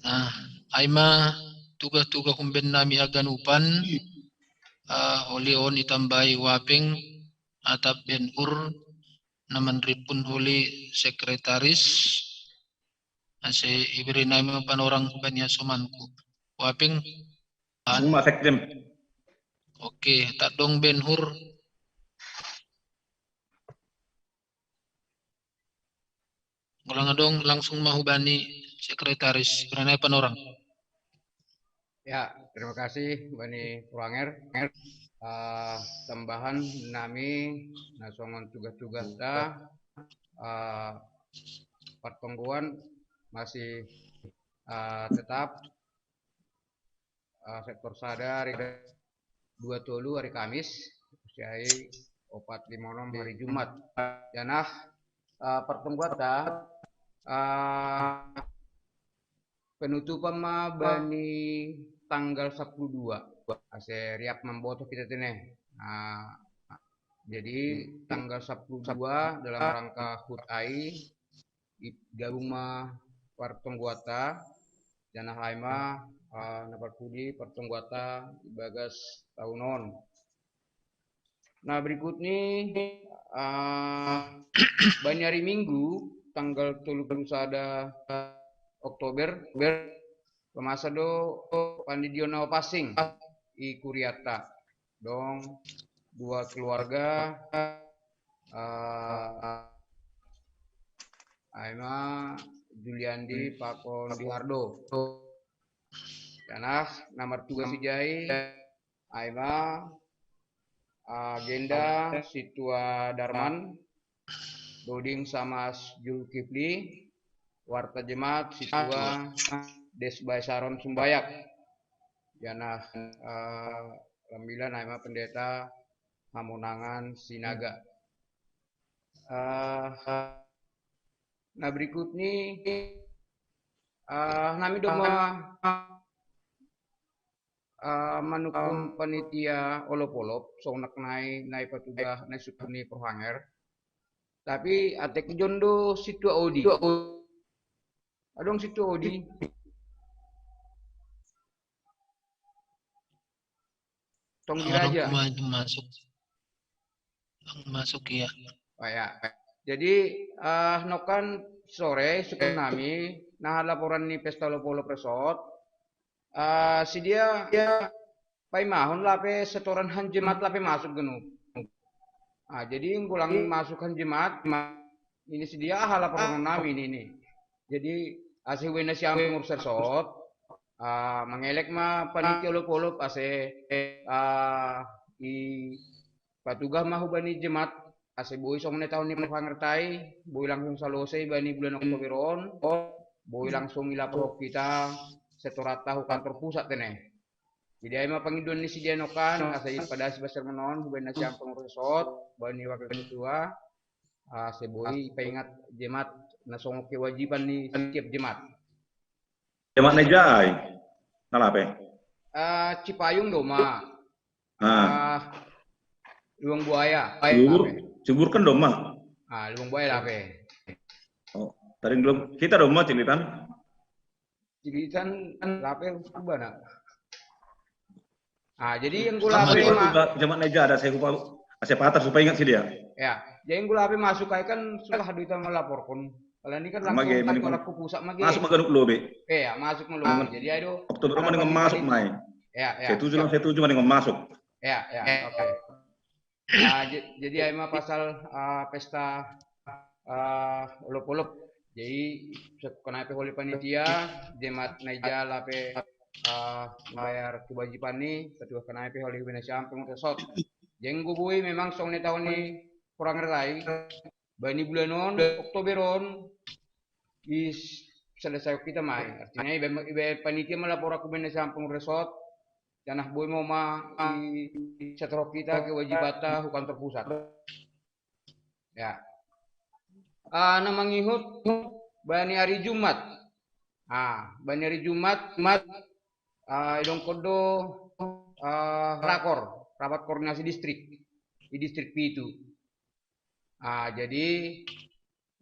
Nah, ai ma tugas-tugas umben nami haganupan uh, holi on itambai wapeng atap ben hur na manripun holi sekretaris ase iberi nami panorang bani asomanku wapeng. Uma sekjen. Oke, tadong ben hur. Gulang adong langsung mahubani sekretaris beranai panorang. Ya, terima kasih Bani Puranger. Uh, tambahan nami nasongon tugas-tugas ta uh, pertongguan masih uh, tetap uh, sektor sada hari dua tolu hari Kamis, siai opat lima enam hari Jumat. Janah uh, pertongguan ta uh, penutupan ma bani tanggal sepuluh dua ase riap mamboto kita tene. Nah, jadi tanggal sepuluh dua dalam rangka hut ai gabung ma partongguata janah ai ma uh, na parpudi partongguata ibagas tahun on. Nah, berikut ni uh, bani hari Minggu tanggal tolu puluh sada Oktober ber pemasa do pandidion na passing i kuriata dong dua keluarga uh, ai ma Juliandi pakon Dihardo. Janah nomor dua si jai ai ma uh, Genda Situa Darman Doding Samas Julkifli Warta Jemaat Situa Desbai Saron Sumbayak. Janah uh, rambilan ai ma pendeta Hamonangan Sinaga. Uh, nah berikut ni uh, nami doma uh, manukun panitia olop-olop sonak nai nai patugah nai sukuni perhanger. Tapi atek jondo situa odi. Adong situa odi. Tong diraja. Masuk. Masuk ya. Oh ya. Jadi uh, nokan sore sukun nami nah laporan ni pesta olop-olop resort. Uh, si dia ya paimahon lape setoran hanjemat lape masuk genu. Ah, jadi gulang masuk hanjemat ini si dia aha laporan nami ini. Jadi ase wena siampung obser sot uh, mangelek ma panitia olop-olop ase uh, i patugah ma hubani jemat ase boi song ne tahun ni perhanger tai boi langsung salose bani bulan Oktober on boi langsung ilapor kita setoran tahu kantor pusat tene. Jadi ai ma pangiduan ni si dia nokan asa i padasi pasar menon hubani nasi ampang resort bani wakil ketua Ah, seboi paingat jemaat na songon kewajiban ni setiap jemaat. Jemaat na ija ai? Na lape? Ah, Cipayung domma. Ah, Ah, Lubang Buaya. Cibubur, Lape? Cibubur kan domma. Ah, Lubang Buaya lape? Oh, tadi belum kita domma Cililitan. Cililitan lape, lupa na. Ah, jadi yang gue Sama lape juga ma- juga jemaat na ija ada saya lupa, saya patah supaya ingat sih dia. Ya, jadi yang gue lape masuk aja kan sudah duit sama laporkan. Kalau ini kan langsung Mage, tak mage. Korak Kupusak mage. Masuk mage nuk lobi. Iya, masuk meluang. Jadi ayo. Oktober mana yang masuk mai? Ya, ya. Saya tujuh lah, saya tujuh mana yang masuk. Ya, ya, oke. Nah, j- jadi ai ma pasal ah, pesta ah, olop-olop. Jadi, kenapa oleh panitia, jemaat na ija lape ah, bayar kewajiban ni, ketua kenapa oleh bina samping resort. Jadi gue bui memang song ni tahun ni kurang rai. Bani bulan on, Oktober on, is selesai kita mai. Artinya ibe, ibe panitia melapor aku bina samping resort, janah bui mau ma i setor kita kewajibanta hu kantor pusat. Ya. Ah, na mangihut bani hari Jumat. Ah, bani hari Jumat, Jumat ah, idong kodo ah, rakor, rapat koordinasi distrik di distrik pitu. Ah, jadi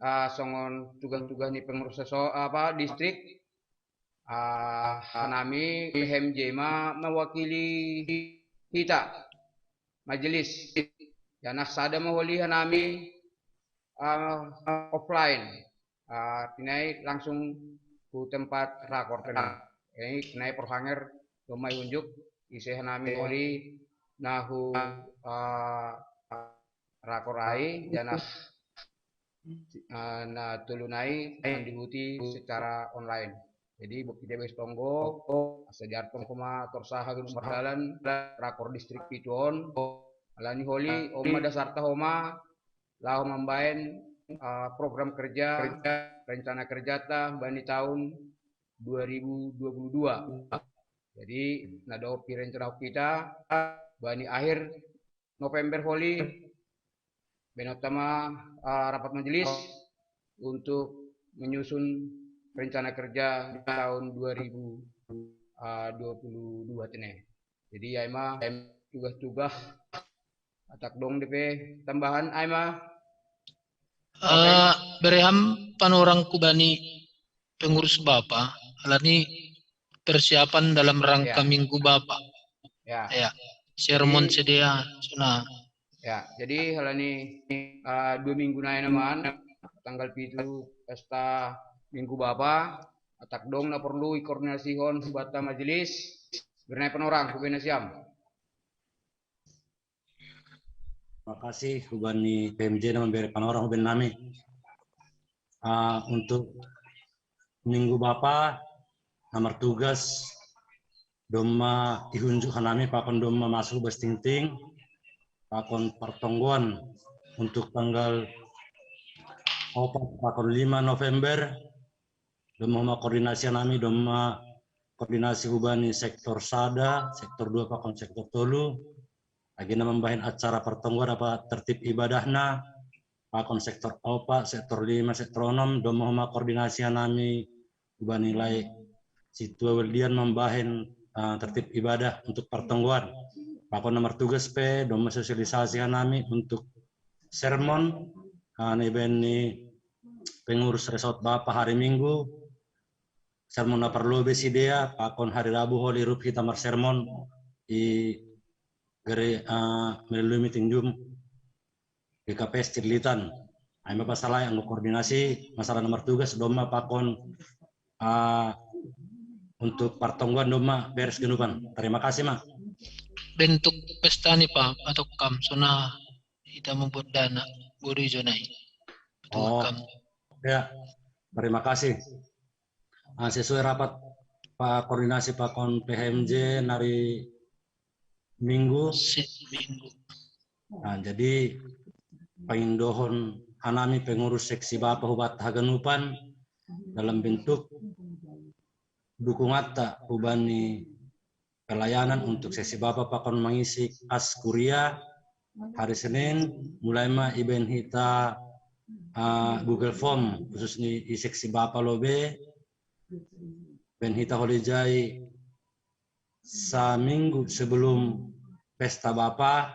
ah, songon tugas-tugas ni pengurus seso, apa distrik ah, hanami P H M J ma mewakili kita majelis. Janah sada mewakili hanami ah, offline. Ah, tinai langsung ku tempat rakor tena. Ini tinai perhanger domai unjuk ise hanami oli nahu ah, rakor ai janah ah, na tolu nai akan diikuti secara online. Jadi buat kita bes tonggo asa jartong koma torsaha gelu mardalan rakor distrik pitu on. Alani holi oma dasarta homa laho mambaen ah, program kerja rencana kerjata bani tahun dua ribu dua puluh dua. Jadi na dohot rencana kita bani akhir November holi benotta ma ah, rapat majelis untuk menyusun rencana kerja tahun dua ribu dua puluh dua tene. Jadi ai ma tugas-tugas atak dong depe tambahan ai ma. Eh, bereham panorang ku bani pengurus Bapa, alani persiapan dalam rangka Ya. Minggu Bapa. Ya. Ya, sermon Jadi- sedia suna. Ya, jadi alani ah, dua minggu nai naman tanggal pitu pesta Minggu Bapa, atak dong na perlu ikoordinasihon bata majelis, bernai panorang ku bena siam. Terima kasih hubani P M J na memberi panorang hubani nami. Ah, untuk Minggu Bapa na martugas domma ihunjuk hanami pakon domma masuk bas tingting pakon pertonggoan untuk tanggal opat pakon lima November. Domma homa koordinasi hanami domma koordinasi hubani sektor sada, sektor dua pakon sektor tolu. Agena mambahen acara pertonggoan apa tertib ibadahna pakon sektor opat, sektor lima, sektor onom, domma homa koordinasi hanami hubani lae Situa Weldian mambahen ah, tertib ibadah untuk pertonggoan. Pakon na martugas pe domma sosialisasi hanami untuk sermon ah, na ibaen ni pengurus resort Bapa hari Minggu. Sermon na parlobei sidea pakon hari Rabu holi rup hita marsermon i gere ah, melului meeting room G K P S Cililitan. Ai ma pasal ai anggo koordinasi masalah na martugas domma pakon ah, untuk pertonggoan domma beres ganupan. Terima kasih ma. Bentuk pesta ni pa atau kam sona hita membuat dana bodo ijo nai. Betul Oh. Kam. Ya, terima kasih. Ah, sesuai rapat pa koordinasi pakon P H M J nari Minggu. Si Minggu. Nah, jadi pangindohon hanami pengurus seksi Bapa hubata haganupan dalam bentuk dukunganta hubani pelayanan untuk seksi Bapa pakon mangisi kas kuria hari Senin mulai ma ibaen hita ah, Google Form, khususnya i seksi bapa lo be, baen hita holi jai saminggu sebelum pesta bapa,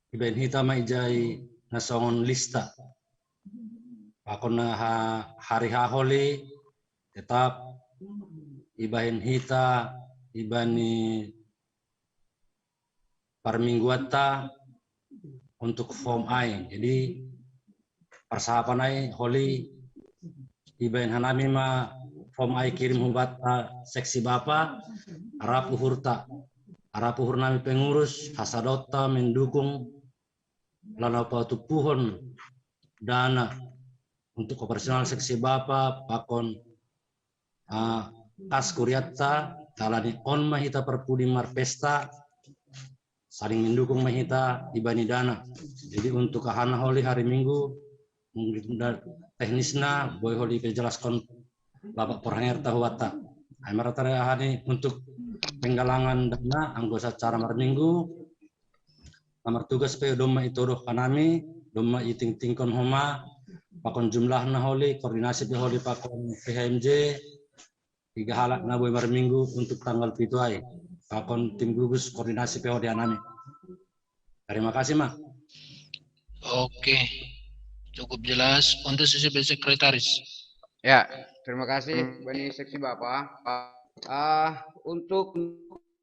ibaen hita ma ijai na songon lista. Pakon na ha-, hari ha holi, tetap ibaen hita, ibani parmingguanta untuk form ai. Jadi, parsahapan ai holi ibaen hanami ma form ai kirim hubanta seksi bapa, rap uhurta. Rap uhur nami pengurus, hasadaonta mendukung, laho patumpuhon dana untuk operasional seksi bapa, pakon, ah, kas kuriatta, alani on ma hita parpudi marpesta, saling mendukung ma hita ibani dana. Jadi untuk aha na holi hari Minggu, mungkin da-, teknisna, boi holi pejelaskon Bapak Porhanger tahu watta. Ai marata re aha ni untuk penggalangan dana, anggo secara marminggu, na martugas pe domma itodoh hanami, domma itingtingkon homa, pakon jumlahna holi, koordinasi pe holi pakon P H M J, tiga halak na boi marminggu untuk tanggal pitu ai. Pakon tim gugus koordinasi pe holi hanami. Terima kasih, Ma. Oke, cukup jelas. Untuk sisi sekretaris. Ya, terima kasih, Bani Seksi Bapak. Ah, untuk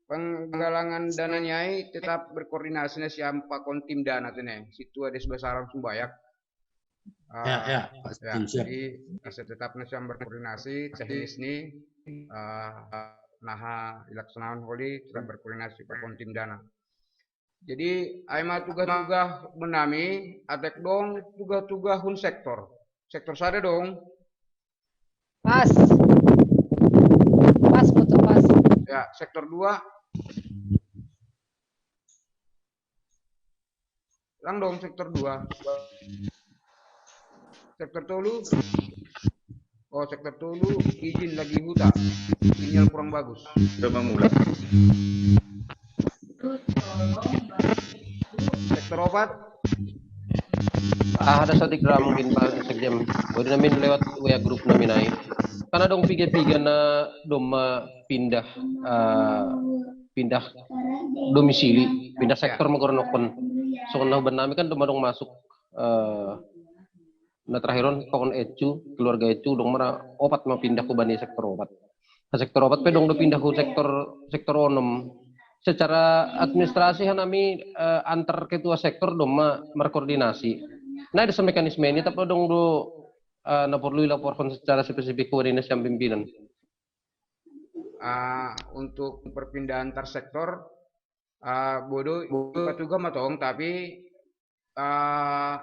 penggalangan dananya ai tetap berkoordinasi na sian pakon tim dana tu ne. Situ ada sebelas orang sumbayak. Ya, ya, Pak Ya, Tim siap. Jadi, masih tetap na sian berkoordinasi teknis ni, ah, naha ilaksanakan holi tetap berkoordinasi pakon tim dana. Jadi, ai ma tugas-tugas benami, atek dong tugas-tugas hun sektor. Sektor sada dong. Pas. Pas, foto pas. Ya, sektor dua. Lang dong sektor dua. Sektor tolu. Oh, sektor tolu izin lagi huta. Sinyal kurang bagus. Coba mulai. Sektor opat. Ah, ada sadik ra mungkin Pak Sekjen. Bodi nami lewat W A grup nami nai. Karena dong piga-piga na domma pindah, eh, pindah domisili, pindah sektor ma goarna on. Songon na hubaen nami kan domma dong masuk, eh, na terakhir on pakon Ecu, keluarga Ecu dong ma ra opat ma pindah hubani sektor opat. Nah, sektor opat pe dong do pindah hu sektor, sektor onom. Secara administrasi hanami, eh, antar ketua sektor domma markoordinasi. Nah, ada mekanisme ni, tapi dong do, eh, na porlu ilaporhon secara spesifik hubani na sian pimpinan. Ah, untuk perpindahan antar sektor, ah, boi do, boi patugas ma tong, tapi, ah,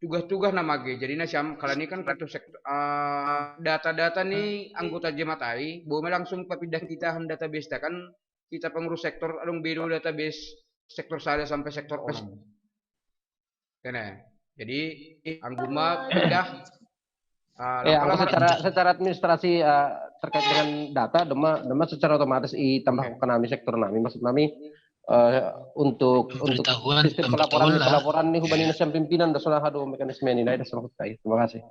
tugas-tugas na mage. Jadi na sian, kala ni kan ketua sektor, ah, data-data ni anggota jemaat ai, boi ma langsung papindah hita database ta kan, hita pengurus sektor adong be do database sektor sada sampai sektor onom. Kene. Jadi anggo ma pindah, ah, Ya, lang-, anggo secara, secara administrasi, eh, terkait dengan data, domma, domma secara otomatis itambah ke nami sektor nami. Maksud nami, eh, untuk, untuk Pemberitahuan, sistem pelaporan, pemberitahuan lah. Pelaporan ni hubani na sian pimpinan, da songon aha do mekanisme ni, nah, da songon. Terima kasih.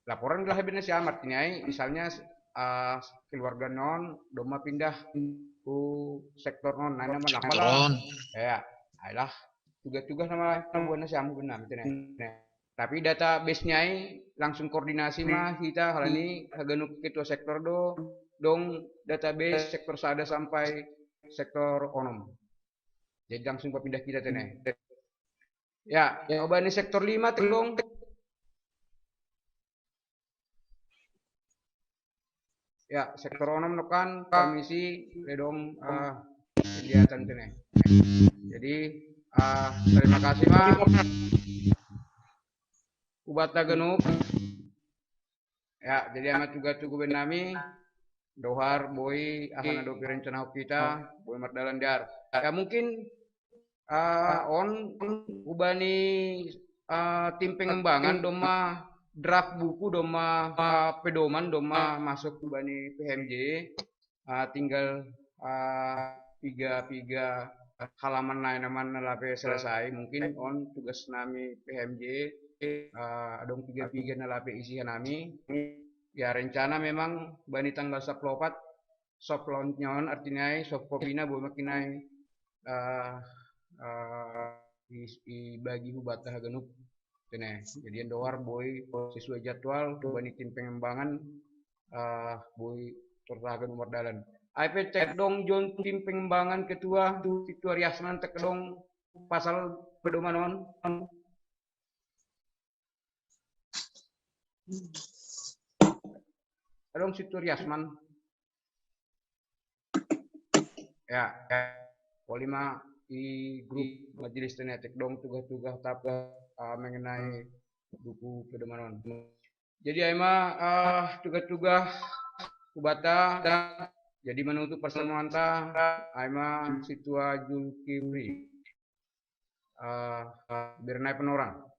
Laporan gelah bina siamat ini ai, misalnya, ah, keluarga non domma pindah ku sektor non, nah, nama Sektor nama lah. on. Ya, ayolah tugas-tugas nama buat nasi amu benar gitu nih. Nah, tapi database-nya ai langsung koordinasi mah kita kali ini haganup ketua sektor do dong database sektor sada sampai sektor onom. Jadi langsung pindah kita tuh nih. Ya, coba nih sektor lima tuh dong. Ya, sektor onom no kan permisi ledong, eh, kegiatan tuh nih. Jadi, eh, terima kasih Pak. Ubat ganup. Ya, jadi amat juga tugu benami. Dohar, boi, aha na dope rencana kita, boi mardalan diar. Ya mungkin, eh, on hubani, eh, tim pengembangan domma draft buku domma, eh, pedoman domma masuk hubani P H M J. Eh, tinggal, eh, tiga, tiga halaman lain aman lape selesai. Mungkin on tugas nami P H M J eh, adong piga-piga na lape isi hanami. Ya, rencana memang bani tanggal sapuluh opat, soft launch-na on, artina i soft copy-na boi ma kinai, eh, eh, i, ibagi hu banta haganup. Tene, jadi andohar boi sesuai jadwal, bani tim pengembangan, eh, boi torus haganup mardalan. Ai pe cek dong jon tim pengembangan ketua, ketua Riasman, cek dong pasal pedoman on. Adong si Turi Asman. Ya, ya. Poli ma i grup majelis tenetek dong tugah-tugah tapa, ah, mengenai buku pedoman on. Jadi ai ma, ah, tugah-tugah hu banta, jadi manutup pertemuan ta, ai ma si tua Julkifli. Ah, Bernai Penorang.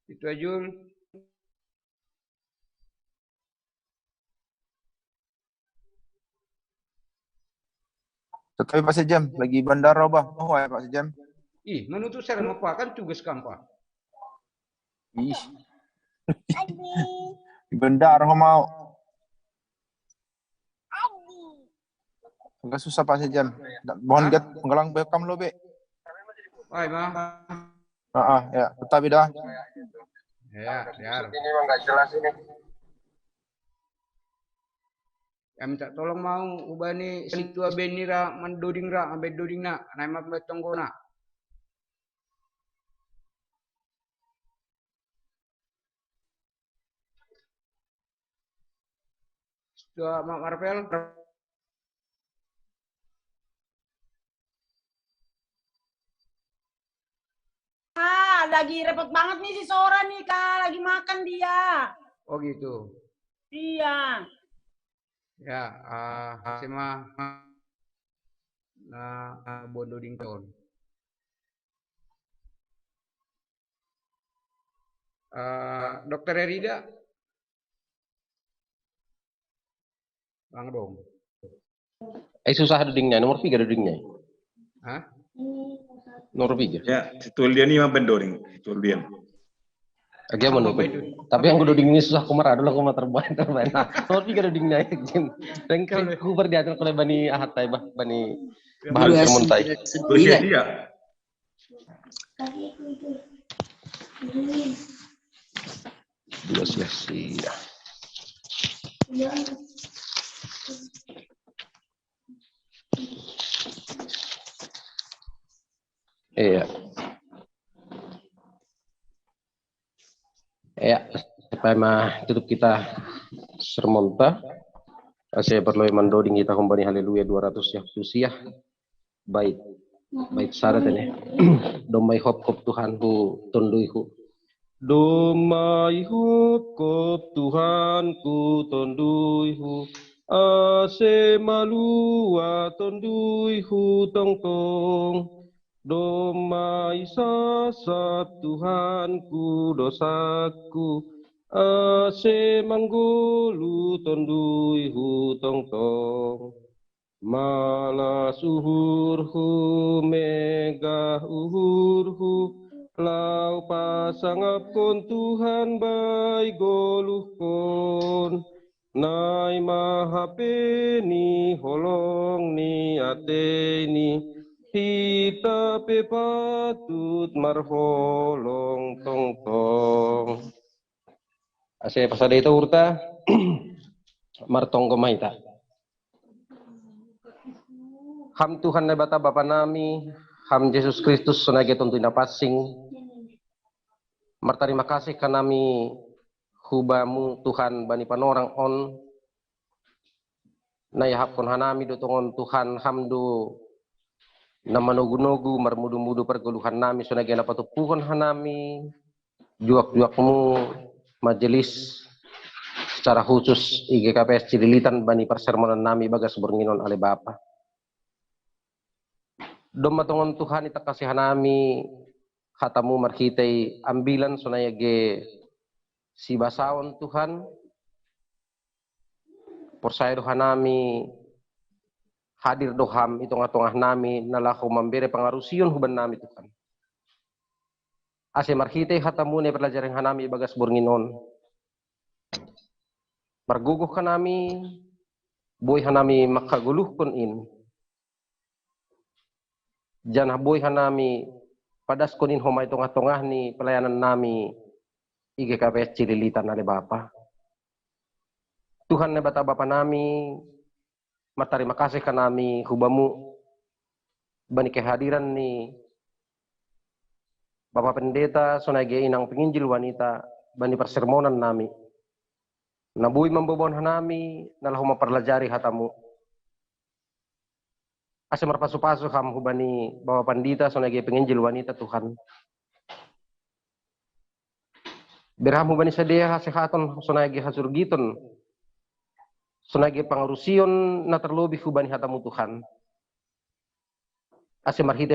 Itu aja. Tetapi Pak Sekjen, lagi bandara, Bah. Oh, ya, Pak Sekjen. Ih, menutup serem apa? Kan tugas kampa. Ih. Di bandara ho mau. Agak susah, Pak Sekjen. Mohon get penggalang bekam lo, Be. Oi, Ma. Ah, ah, ya, tetap dah. Ya, ya. Ini memang nggak jelas ini. Ya, minta tolong mau ubani si tua Beni ra mandoding ra, ambe doding na, nai ma ambe tonggona. Si tua Mak Marvel. Ah, lagi repot banget nih si Sora nih, Kak. Lagi makan dia. Oh, gitu. Iya. Ya, ah, sima na, ah, bondo dington. Ah, Dokter Erida. Bang dong. Eh, susah dodingnya, nomor tiga dodingnya. Hah? Nomor tiga. Ya, si Tuldian ini mah bendoring, si Tuldian. Oke, mau nunggu. Tapi yang gue doding ini susah, aku marah dulu, aku mau terbaik, terbaik. Nah, nomor tiga dodingnya, Jim. Dan kalau aku berdiatan kalau bani ahat tai, bah, bani bahan sermon tai. Iya. Dua sia-sia. Iya. Iya, supaya ma tutup kita sermonta. Saya perlu mandoding kita kembali haleluya dua ratus ya, tusiah. Baik. Baik, sara tene. Domai hop kop Tuhanku tonduihu. Domai hop kop Tuhanku tonduihu. Ase malua tonduihu tongtong. Domai sasap Tuhanku dosaku. Ase manggolu tonduihu tongtong. Malas uhurhu, megah uhurhu, lau pasangapkon Tuhan bai goluhkon. Nai ma hapeni holong ni ateini, hita pe patut marholong tongtong. Ase pasada ita uhurta, martonggo ma ita. Ham Tuhan Naibata Bapa nami, ham Jesus Kristus sonai ge tontu i na pansing. Martarima kasih hanami hu Bamu Tuhan bani panorang on, na iahapkon hanami do tongon Tuhan, ham do na manogu-nogu, marmudu-mudu pargoluhan nami, sonai ge na patumpuhon hanami juak-juakmu majelis, secara khusus I G K P S Cililitan bani parsermonan nami bagas borngin on ale Bapa. Domma tongon Tuhan itangkasi hanami hatamu marhitei ambilan sonai ge sibasaon Tuhan. Porsaya do hanami hadir do ham i tongah-tongah nami, na laho mambere pangarusion huban nami Tuhan. Ase marhite hatamu na ipalajari hanami ibagas borngin on, margogoh hanami, boi hanami manghagoluhkon in, janah boi hanami padaskon in homa i tongah-tongah ni pelayanan nami i G K P S Cililitan, ale Bapa. Tuhan Naibata Bapa nami, martarima kasih hanami hu Bamu bani kehadiran ni Bapa Pendeta sonai ge inang penginjil wanita bani parsermonan nami, na boi mamboban hanami na laho mamparlajari hatamu. Ase marpasu-pasu ham hubani Bapa Pandita sonai ge penginjil wanita, Tuhan. Bere ham hubani sidea hasehaton sonai ge hasurgiton, sonai ge pangarusion na tarlobih hubani hatamu, Tuhan. Ase marhite